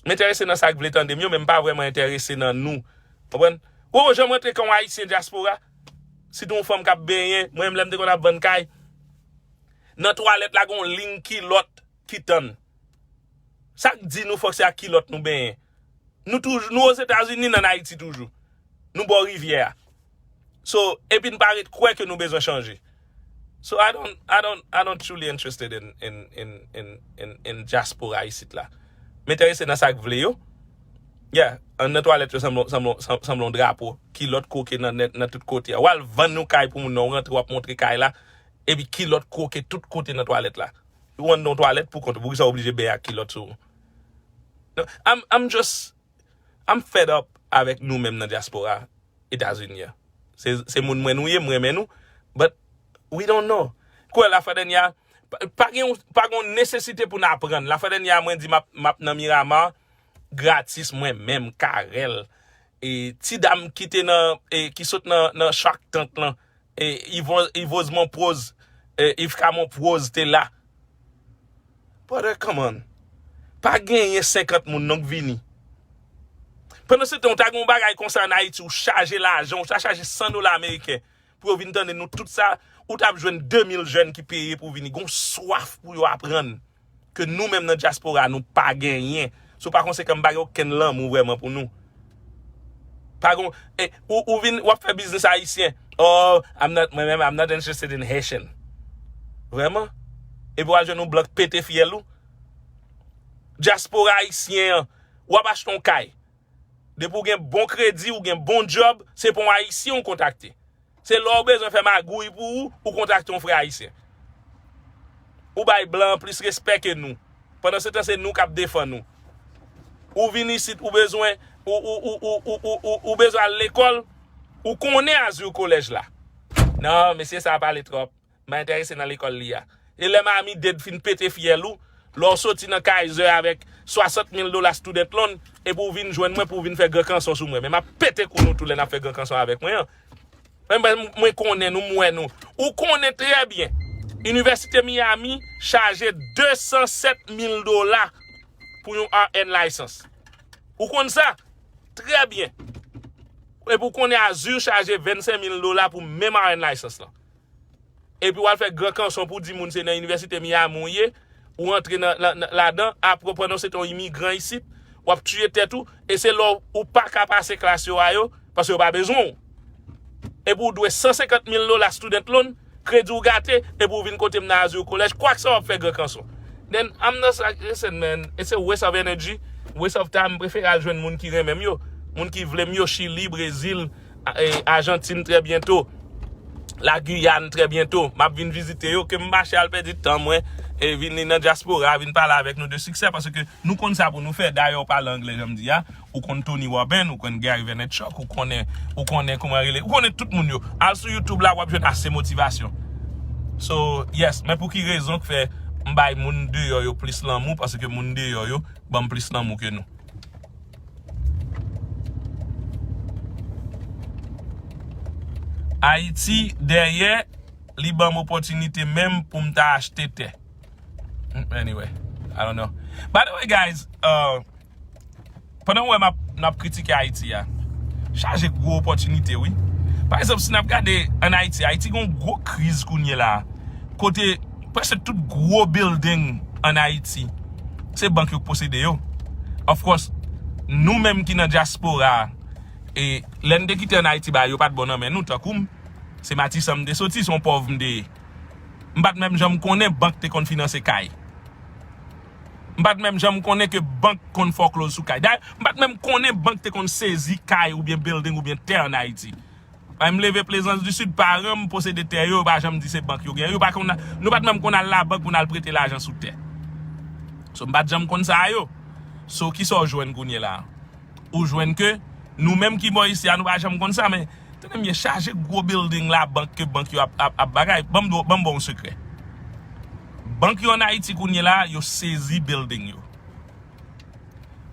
M enterese nan sa k vle tande m yo, men m pa vrèman enterese nan nou. Konprann? Ou janm rantre kan yon Ayisyen dyaspora? Sitou yon fanm k ap benyen, mwen menm lè m te konn ap vann kay, nan twalèt la gen yon liy kilòt ki tann. Sa k di nou fòk se ak kilòt nou benyen? Nou toujou, nou Ozetazini, n ann Ayiti toujou. Nou bò rivyè a. So, epi n pa ret kwè ke nou bezwen chanje. So, I don't, I don't, I don't truly interested in, in, in, in, in, in dyaspora isit la. M enterese nan sa k vle yo. Yeah, anndan twalèt yo sanble, sanble, sanble, sanble yon drapo. Kilòt koke nan, nan, nan tout kote a. W al vann yon kay pou moun nan, w rantre, w ap montre kay la. Epi kilòt koke tout kote nan twalèt la. Ou anndan yon twalèt pou kont ou, poukisa w oblije benyen ak kilòt sou ou? Non, I'm, I'm just, I'm fed up avèk nou menm nan dyaspora Etazini an. Se, se moun mwen nou ye, m renmen nou, but we don't know. Kwè lafwa dènyè a, pa, pa gen, pa gen nesesite pou n aprann. Lafwa dènyè a, mwen di m ap, m ap nan Miramar, gratis, mwen menm, Carel, e, ti dam ki te nan, e, ki sot nan, nan Shark Tank lan, e, Yvon, Yvozman Proz, e, Yves Camon Proz te la. Brother, come on. Pa genyen senkant moun non k vini. Pandan se tan, w ta gen yon bagay konsa ann Ayiti, w chaje lajan, w ta chaje san dola ameriken pou yo vin tande nou tout sa, ou t ap jwenn de mil jèn ki peye pou vini. Gen yon swaf pou yo aprann ke nou menm nan dyaspora, nou pa genyen. So, pa konsekan, m pa gen okenn lanmou vrèman pou nou. Pa gen, e, ou, ou vin, w ap fè biznis ayisyen. Oh, I'm not, mwen menm, I'm not interested in Haitian. Vrèman? Epi w al jwenn yon blan k pete fyèl ou? Dyaspora ayisyen an, w ap achte yon kay. Depi w gen bon kredi, ou gen bon djòb, se pa yon Ayisyen ou kontakte. Se lè w bezwen fè magouy pou ou, ou kontakte yon frè ayisyen. Ou bay blan an plis respè ke nou. Pandan se tan, se nou k ap defann ou. Ou vin isit, ou bezwen, ou, ou, ou, ou, ou, ou, ou, ou bezwen al lekòl, ou konnen Azur College la. Non, mesye sa a pale twòp. M pa enterese nan lekòl li a. E lè Miami Dade fin pete fyèl ou, lè w soti nan Kaiser avèk swasant mil dola student loan, epi w vin jwenn mwen pou w vin fè gran kanson sou mwen. Men m ap pete kou nou tou lè n ap fè gran kanson avèk mwen an. Mwen, mwen, mwen konnen nou, m wè nou. Ou konnen trè byen. Inivèsite Miami chaje de san sèt mil dola pou yon R N license. Ou konn sa? Trè byen. Epi w konnen Azur chaje vennsenk mil dola pou menm R N license lan. Epi w al fè gran kanson pou di moun se nan Inivèsite Miami w ye, ou antre nan, nan, nan, ladan, apre pandan se tan w imigran isit, w ap tiye tèt ou, e se lè w pa ka pase klas yo a yo, paske yo pa bezwen w. Epi w dwe san senkant mil dola student loan, kredi w gate, epi w vin kote m nan Azur College, kwak sa w ap fè gran kanson. Then, I'm not, listen, man, it's a waste of energy, waste of time, m prefere al jwenn moun ki renmen m yo, moun ki vle m yo, Chili, Brezil, A-, e, Ajantin trè byento, Lagiyàn trè byento. M ap vin vizite yo, ke m mache al pèdi tan mwen, e vin nan dyaspora, vin pale avèk nou de siksè, paske nou konn sa pou nou fè. Dayè, w pale anglè, jan m di a, ou konn Tony Robbins, ou konn Gary Vaynerchuk, ou konnen, ou konnen kòman rele, ou konnen tout moun yo. Al sou YouTube la, w ap jwenn ase motivasyon. So, yes, men pou ki rezon k fè m bay moun deyò yo plis lanmou, paske moun deyò yo ban m plis lanmou ke nou. Ayiti dèyè, li ban m opòtinite menm pou m ta achte tè. Hmm, anyway, I don't know. By the way, guys, uh, pandan w wè m ap, n ap kritike Ayiti a, chaje gwo opòtinite, wi. Pa egzanp, si n ap gade ann Ayiti, Ayiti gen yon gwo kriz kounye la a. Kote prèske tout gwo building ann Ayiti, se bank yo k posede yo. Of course, nou menm ki nan dyaspora a, e lè n te kite ann Ayiti, bagay yo pa t bon nan men nou, tankou m, se Matisan m te soti, se yon pòv m te ye. M pa t menm janm konnen bank te konn finanse kay. M pa t menm janm konnen ke bank konn foreclose sou kay. Dayè, m pa t menm konnen bank te konn sezi kay oubyen building oubyen tè ann Ayiti. Lè m leve Plaisance du Sud, paran m posede tè yo, yo pa janm di se bank yo gen. Yo pa konn, nou pa t menm konn al labank pou n al prete lajan sou tè. So, m pa t janm konn sa yo. So, kisa w jwenn kounye la a? Ou jwenn ke nou menm ki bò isi a, nou pa janm konn sa, men tande m byen, chaje gwo building labank ke bank yo ap, ap, ap bagay. Ban m, ban m ba w yon sekrè. Bank yo ann Ayiti kounye la, yo sezi building yo.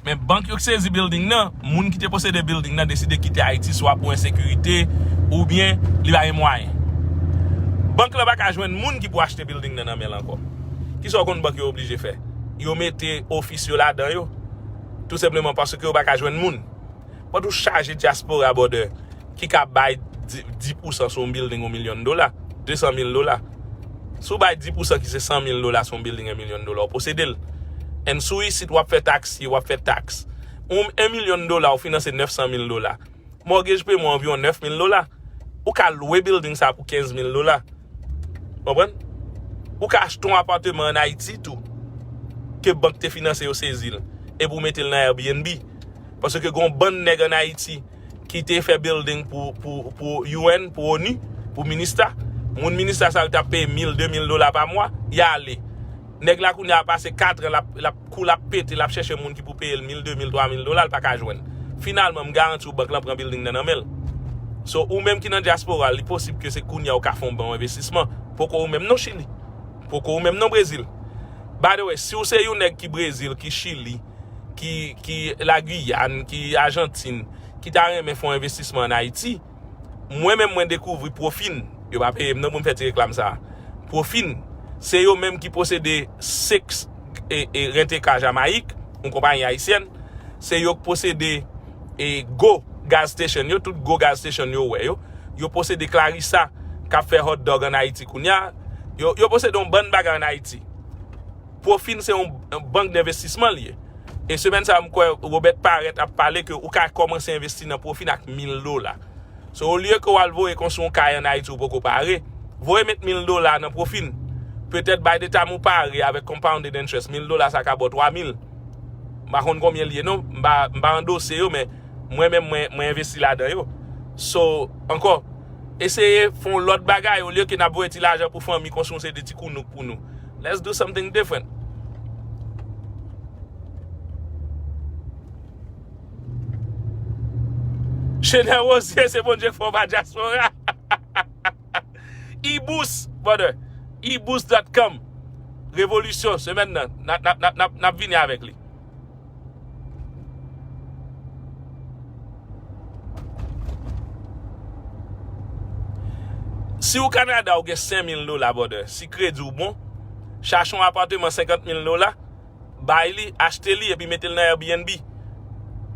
Men bank yo k sezi building nan, moun ki te posede building nan deside kite Ayiti swa pou ensekirite oubyen li pa gen mwayen. Bank lan pa ka jwenn moun ki pou achte building nan nan men l ankò. Kisa w konn bank yo oblije fè? Yo mete ofis yo ladan yo. Tou senpleman paske yo pa ka jwenn moun. Pandan w chaje dyaspora, brother, ki ka bay di, dis pousan sou yon building yon milyon dola, de san mil dola. Si w bay dis pousan ki se san mil dola sou yon building yon milyon dola, w posede l. And si w isit, w ap fè taksi, w ap fè taks. Yon, yon milyon dola, w finanse nèf san mil dola. Mortgage payment anviwon nèf mil dola. Ou ka lwe building sa pou kenz mil dola. Konprann? Ou ka achte yon apatman ann Ayiti tou, ke bank te finanse yo sezi l, epi w mete l nan Airbnb. Paske gen yon bann nèg ann Ayiti ki te fè building pou, pou, pou U N, pou onu, pou minista. Moun minista sa yo t ap peye mil, de mil dola pa mwa, y ale. Nèg la kounye a pase kat an, l ap, l ap kou l ap pete, l ap chèche moun ki pou peye l mil, de mil, twa mil dola, l pa ka jwenn. Finalman, m garanti w bank lan pran building nan nan men l. So, ou menm ki nan dyaspora, li posib ke se kounye a ou ka fè yon bon envestisman. Poko ou menm non Chili. Poko ou menm non Brezil. By the way, si w se yon nèg ki Brezil, ki Chili, ki, ki Lagiyàn, ki Ajantin, ki ta renmen fè yon envestisman ann Ayiti, mwen menm mwen dekouvri Profin. Yo pa peye m non pou m fè ti reklam sa a. Profin, se yo menm ki posede Six e, e Rent-A-Car Jamayik, yon konpayi ayisyèn. Se yo k posede e gwo gas station yo, tout gwo gas station yo ou wè yo. Yo posede Clarissa, k ap fè hot dog ann Ayiti kounye a. Yo, yo posede yon bann bagay ann Ayiti. Profin se yon, yon bank denvestisman li ye. E semèn sa a, m kwè Robert Parrett ap pale ke ou ka kòmanse envesti nan Profin ak mil dola. So, olye ke w al voye konstwi yon kay ann Ayiti ou poko pare, voye met mil dola nan Profin. Petèt by the time ou pare avèk compounded interest, mil dola sa ka ba w twa mil. M pa konn konbyen l ye non, m pa, m pa andose yo, men mwen menm mwen, mwen envesti ladan yo. So, ankò, eseye fè yon lòt bagay olye ke n ap voye ti lajan pou fanmi konstwi yon seri de ti kounouk pou nou. Let's do something different. Chenè Wozye, se Bondye k fè w pa dyaspora. E-boost, brother. E-boost dot com. Revolisyon, semèn nan. N ap, n ap, n ap, n ap, n ap vini avèk li. Si w Kanada, ou gen senk mil dola, brother. Si kredi w bon, chache yon apatman senkant mil dola, bay li, achte li, epi mete l nan Airbnb.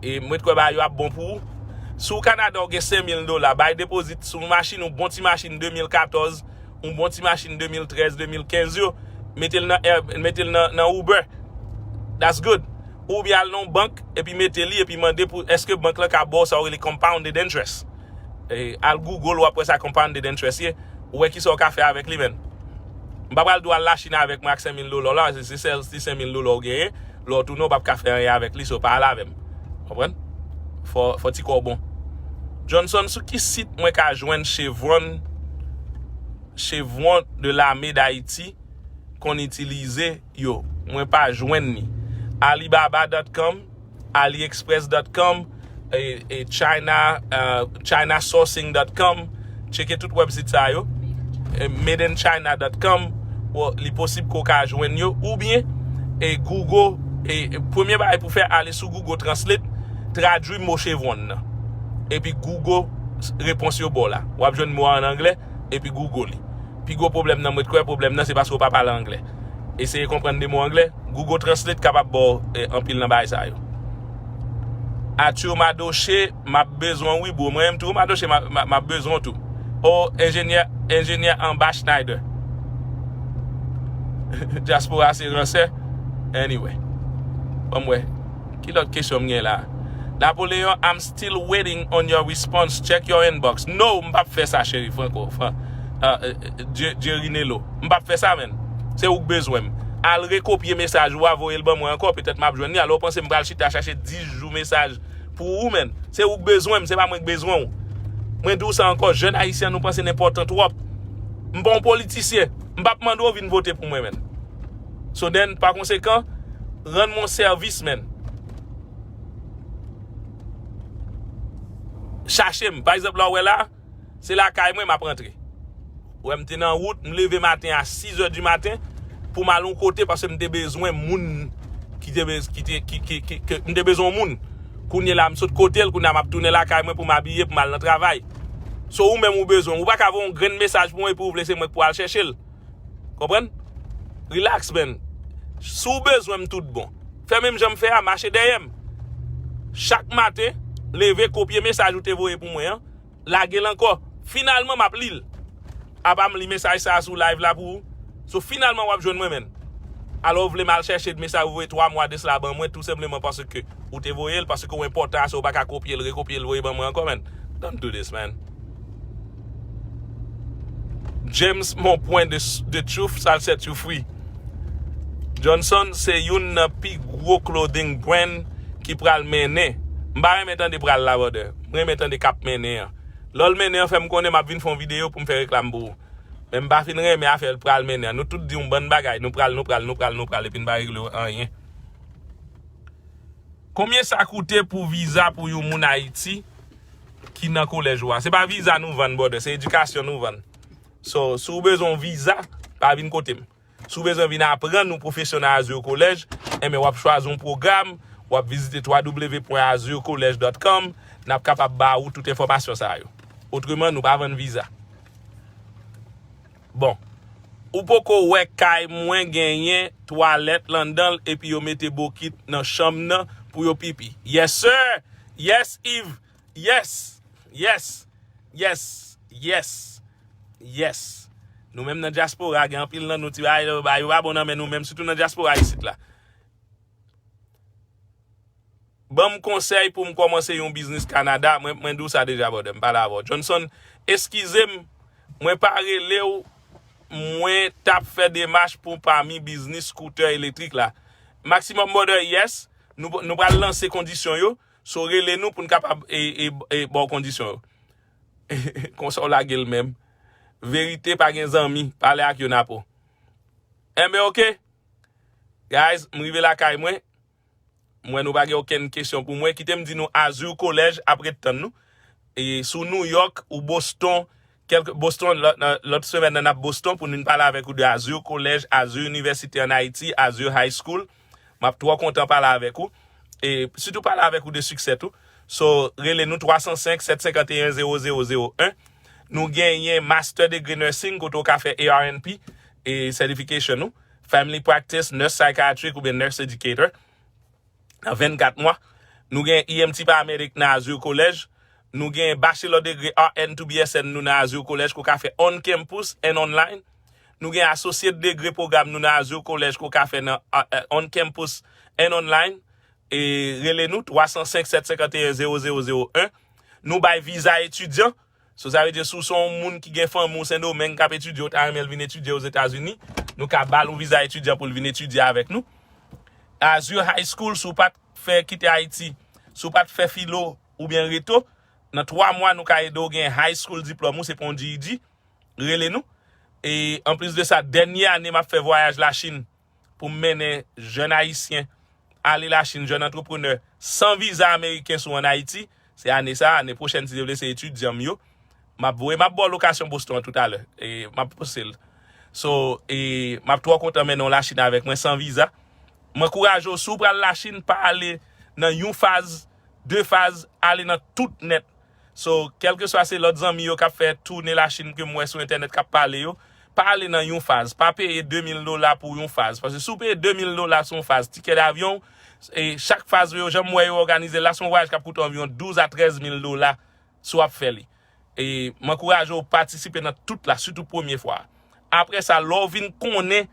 E mwen kwè bagay yo ap bon pou ou. Si w Kanada, ou gen senk mil dola, bay depozit sou yon machin, yon bon ti machin de mil katòz, yon bon ti machin de mil trèz, de mil kenz yo, mete l nan Air-, mete l nan, nan Uber. That's good. Oubyen al nan yon bank, epi mete li, epi mande pou, èske bank lan ka ba w sa yo rele compounded interest. E, al Google, w ap wè sa compounded interest ye. Ou wè kisa w ka fè avèk li, menn. M pa pral di w al Lachin avèk mwen ak senk mil dola w la, se, se sèl, se senk mil dola w genyen. Lè w tounen, w p ap ka fè anyen avèk li, so pa al avè m. Konprann? Fò, fò ti kò w bon. Johnson, sou ki sit mwen ka jwenn Chevron, Chevron de Lame Dayiti konn itilize yo? Mwen pa jwenn li. Alibaba dot com, aliexpress dot com, e, e China, uh, china sourcing dot com. Tcheke tout website sa yo. E made in china dot com, bon, li posib ke w ka jwenn yo. Oubyen, e Google, e, e premye bagay pou fè, ale sou Google Translate, tradui mo Chevron nan. Epi Google repons yo ba w la. W ap jwenn mo a an anglè, epi Google li. Pi gwo pwoblèm nan, mwen kwè pwoblèm nan se paske w pa pale anglè. Eseye konprann de mo anglè. Google Translate kapab ba w, eh, anpil nan bagay sa yo. Arthur Madoche, m ap bezwen w wi, bro. Mwen menm tou, Madoche, m ap, m ap, m ap bezwen w tou. O, enjenyè, enjenyè Anba Schneider. Dyaspora se ransè. Anyway. Ban m wè. Ki lòt kesyon m gen la? Napoleon, I'm still waiting on your response. Check your inbox. No, m p ap fè sa, cheri. Franco, Fran, uh, uh, Dje-, Jerry Nelo. M p ap fè sa, menn. Se ou k bezwen m. Al rekopye mesaj ou a, voye l ban mwen ankò. Petèt m ap jwenn li. Alò, w panse m pral chita chache dis jou mesaj pou ou, menn? Se ou k bezwen m, se pa mwen k bezwen w. Mwen di w sa ankò, jèn ayisyen, nou panse n enpòtan twòp. M pa yon politisyen. M p ap mande w vin vote pou mwen, menn. So then, pa konsekan, rann mwen sèvis, menn. Chache m. Pa egzanp, la w wè la, se lakay mwen m ap rantre. Ou wè m te nan wout, m leve maten a sis è di maten pou m al yon kote paske m te bezwen moun ki te bez-, ki te, ki, ki, ki, ke m te bezwen yon moun. Kounye la, m sot kote l, kounye a m ap tounen lakay mwen pou m abiye, pou m al nan travay. So ou menm ou bezwen, ou pa ka voye yon grenn mesaj pou mwen epi ou vle se mwen k pou al chèche l. Konprann? Relax, man. Si w bezwen m tout bon, fè menm jan m fè a, mache dèyè m. Chak maten, leve, kopye mesaj ou te voye pou mwen an, lage l ankò. Finalman, m ap li l. Apa m li mesaj sa a sou live la pou ou? So, finalman, w ap jwenn mwen, menn. Alò, ou vle m al chèche mesaj ou voye twa mwa de sila ban mwen, tou senpleman paske ou te voye l, paske w enpòtan ase, ou pa ka kopye l, rekopye l, voye ban mwen ankò, menn. Don't do this, man. James, mon point de, de truth, sa l set you free. Johnson se youn nan pi gwo clothing brand ki pral mennen. M pa renmen tande pral la, brother. M renmen tande k ap mennen an. Lè w mennen an, fè m konnen, m ap vin fè yon videyo pou m fè reklam pou ou. Men m pa fin renmen afè l pral mennen an. Nou tout di yon bann bagay, nou pral, nou pral, nou pral, nou pral, epi n pa regle anyen. Konbyen sa koute pou viza pou yon moun Ayiti ki nan kolèj ou a? Se pa viza nou vann, brother, se edikasyon nou vann. So, si w bezwen yon viza, pa vin kote m. Si w bezwen vin aprann yon pwofesyon nan Azur College, enben w ap chwazi yon pwogram, w ap vizite w w w point azur college dot com, n ap kapab ba ou tout enfòmasyon sa yo. Otreman, nou pa vann viza. Bon, ou poko wè kay mwen genyen twalèt landan l epi yo mete bokit nan chanm nan pou yo pipi? Yes, sir! Yes, Yves! Yes! Yes! Yes! Yes! Yes! Nou menm nan dyaspora, gen anpil nan nou ti bagay yo pa bon nan men nou menm, sitou nan dyaspora isit la. Ban m konsèy pou m kòmanse yon biznis Kanada. Mwen, mwen di w sa deja, brother. M pale avè w. Johnson, eskize m, mwen pa rele w Mwen t ap fè demach pou pami biznis scooter elektrik la. Maximum Motor, yes, nou, nou pral lanse kondisyon yo. So, rele nou pou n kapab e, e, e ba w kondisyon yo. Konsa w lage l menm. Verite pa gen zanmi, pale ak yo Napo. Enben, oke. Guys, m rive lakay mwen. M wè nou pa gen okenn kesyon pou mwen. Kite m di nou, Azur College ap ret tann nou. E sou New York ou Boston, kèlke, Boston, lòt, lòt semèn nan n ap Boston pou nou pale avèk ou de Azur College, Azur University an Ayiti, Azur High School. M ap twò kontan pale avèk ou. E sitou pale avèk ou de siksè tou. So, rele nou twa san senk, sèt senk en, zewo zewo zewo en. Nou genyen Master Degree Nursing, kote w ka fè A R N P e certification ou. Family Practice, Nurse Psychiatric oubyen Nurse Educator nan vennkat mwa. Nou gen E M T Paramedic nan Azur College. Nou gen Bachelor Degree R N to B S N nou nan Azur College, ke w ka fè on campus and online. Nou gen Associate Degree Program nou nan Azur College, ke w ka fè nan, uh, uh, on campus and online. E rele nou, twa san senk, sèt senk en, zewo zewo zewo en. Nou bay viza etidyan. So, sa vle di, si w se yon moun ki gen fanmi w Sendomeng k ap etidye, w ta renmen l vin etidye Ozetazini, nou ka ba l yon viza etidyan pou l vin etidye avèk nou. Azur High School, si w pa t fè kite Ayiti, si w pa t fè filo oubyen reto, nan twa mwa, nou ka ede w gen high school diplòm ou, se pa yon G E D, rele nou. E anplis de sa, dènye ane m ap fè vwayaj Lachin pou m mennen jèn Ayisyen ale Lachin, jèn antreprenè, san viza ameriken si w ann Ayiti. Se ane sa, ane pwochèn, si Dye vle, se etidyan m yo. M ap voye, m ap ba w lokasyon Boston an toutalè. E m ap poste l. So, e m ap twò kontan mennen w Lachin avèk mwen san viza. M ankouraje w, si w pral Lachin, pa ale nan yon faz, de faz, ale nan tout nèt. So, kèlkeswa se lòt zanmi yo k ap fè toune Lachin ke m wè sou entènèt k ap pale yo, pa ale nan yon faz. Pa peye de mil dola pou yon faz. Paske si w peye de mil dola sou yon faz, tikè davyon, e chak faz yo, jan m wè yo òganize l la, se yon vwayaj k ap koute anviwon douz a trèz mil dola si w ap fè li. E m ankouraje w patisipe nan tout la, sitou premye fwa. Apre sa, lè w vin konnen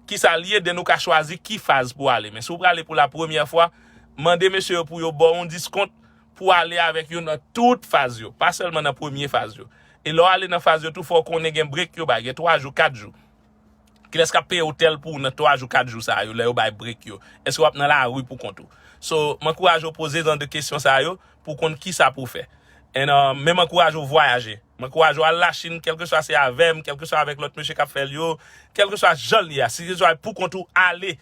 kisa l ye, then ou ka chwazi ki faz pou w ale. Men si w prale pou la premyè fwa, mande mesye yo pou yo ba w yon diskont pou w ale avèk yo nan tout faz yo, pa sèlman nan premye faz yo. E lè w ale nan faz yo tou, fò w konnen gen break yo bay, gen twa jou, kat jou. Kilès k ap peye otèl pou w nan twa jou, kat jou sa yo, lè yo bay break yo? Èske w ap nan lari pou kont ou? So, m ankouraje w poze jan de kesyon sa yo pou w konn kisa pou w fè. And, uh, men m ankouraje w vwayaje. M ankouraje w al Lachin, kèlkeswa se avè m, kèlkeswa avèk lòt mesye k ap fè l yo, kèlkeswa jan l ye a. Si se pou kont ou, ale.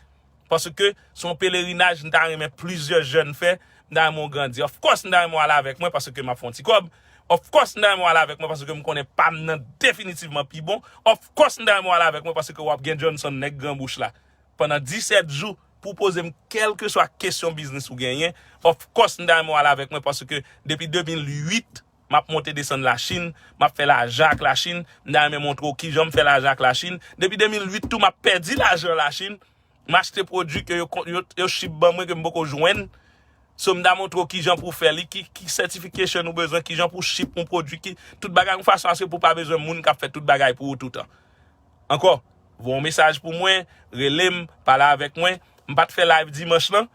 Paske se yon pelerinaj m ta renmen plizyè jèn fè, m ta renmen w grandi. Of course, m ta renmen w al avèk mwen paske m ap fè yon ti kòb. Of course, m ta renmen w al avèk mwen paske m konnen pa m nan definitivman pi bon. Of course, m ta renmen w al avèk mwen paske w ap gen Johnson nèg gran bouch la. Pandan disèt jou, pou w poze m kèlkeswa kesyon biznis ou genyen. Of course, m ta renmen w al avèk mwen paske depi de mil uit, m ap monte desann Lachin, m ap fè lajan ak Lachin, m ta renmen montre w kijan m fè lajan ak Lachin. Depi de mil uit tou, m ap pèdi lajan Lachin, m achte pwodui ke yo, yo, yo ship ban mwen ke m poko jwenn. So, m ta montre w kijan pou w fè li, ki, ki certification ou bezwen, kijan pou w ship yon pwodui, ki, tout bagay yon fason aske pou w pa bezwen moun k ap fè tout bagay pou ou toutan. Ankò, voye yon mesaj pou mwen, rele m, pale avèk mwen. M pa t fè live dimanch lan,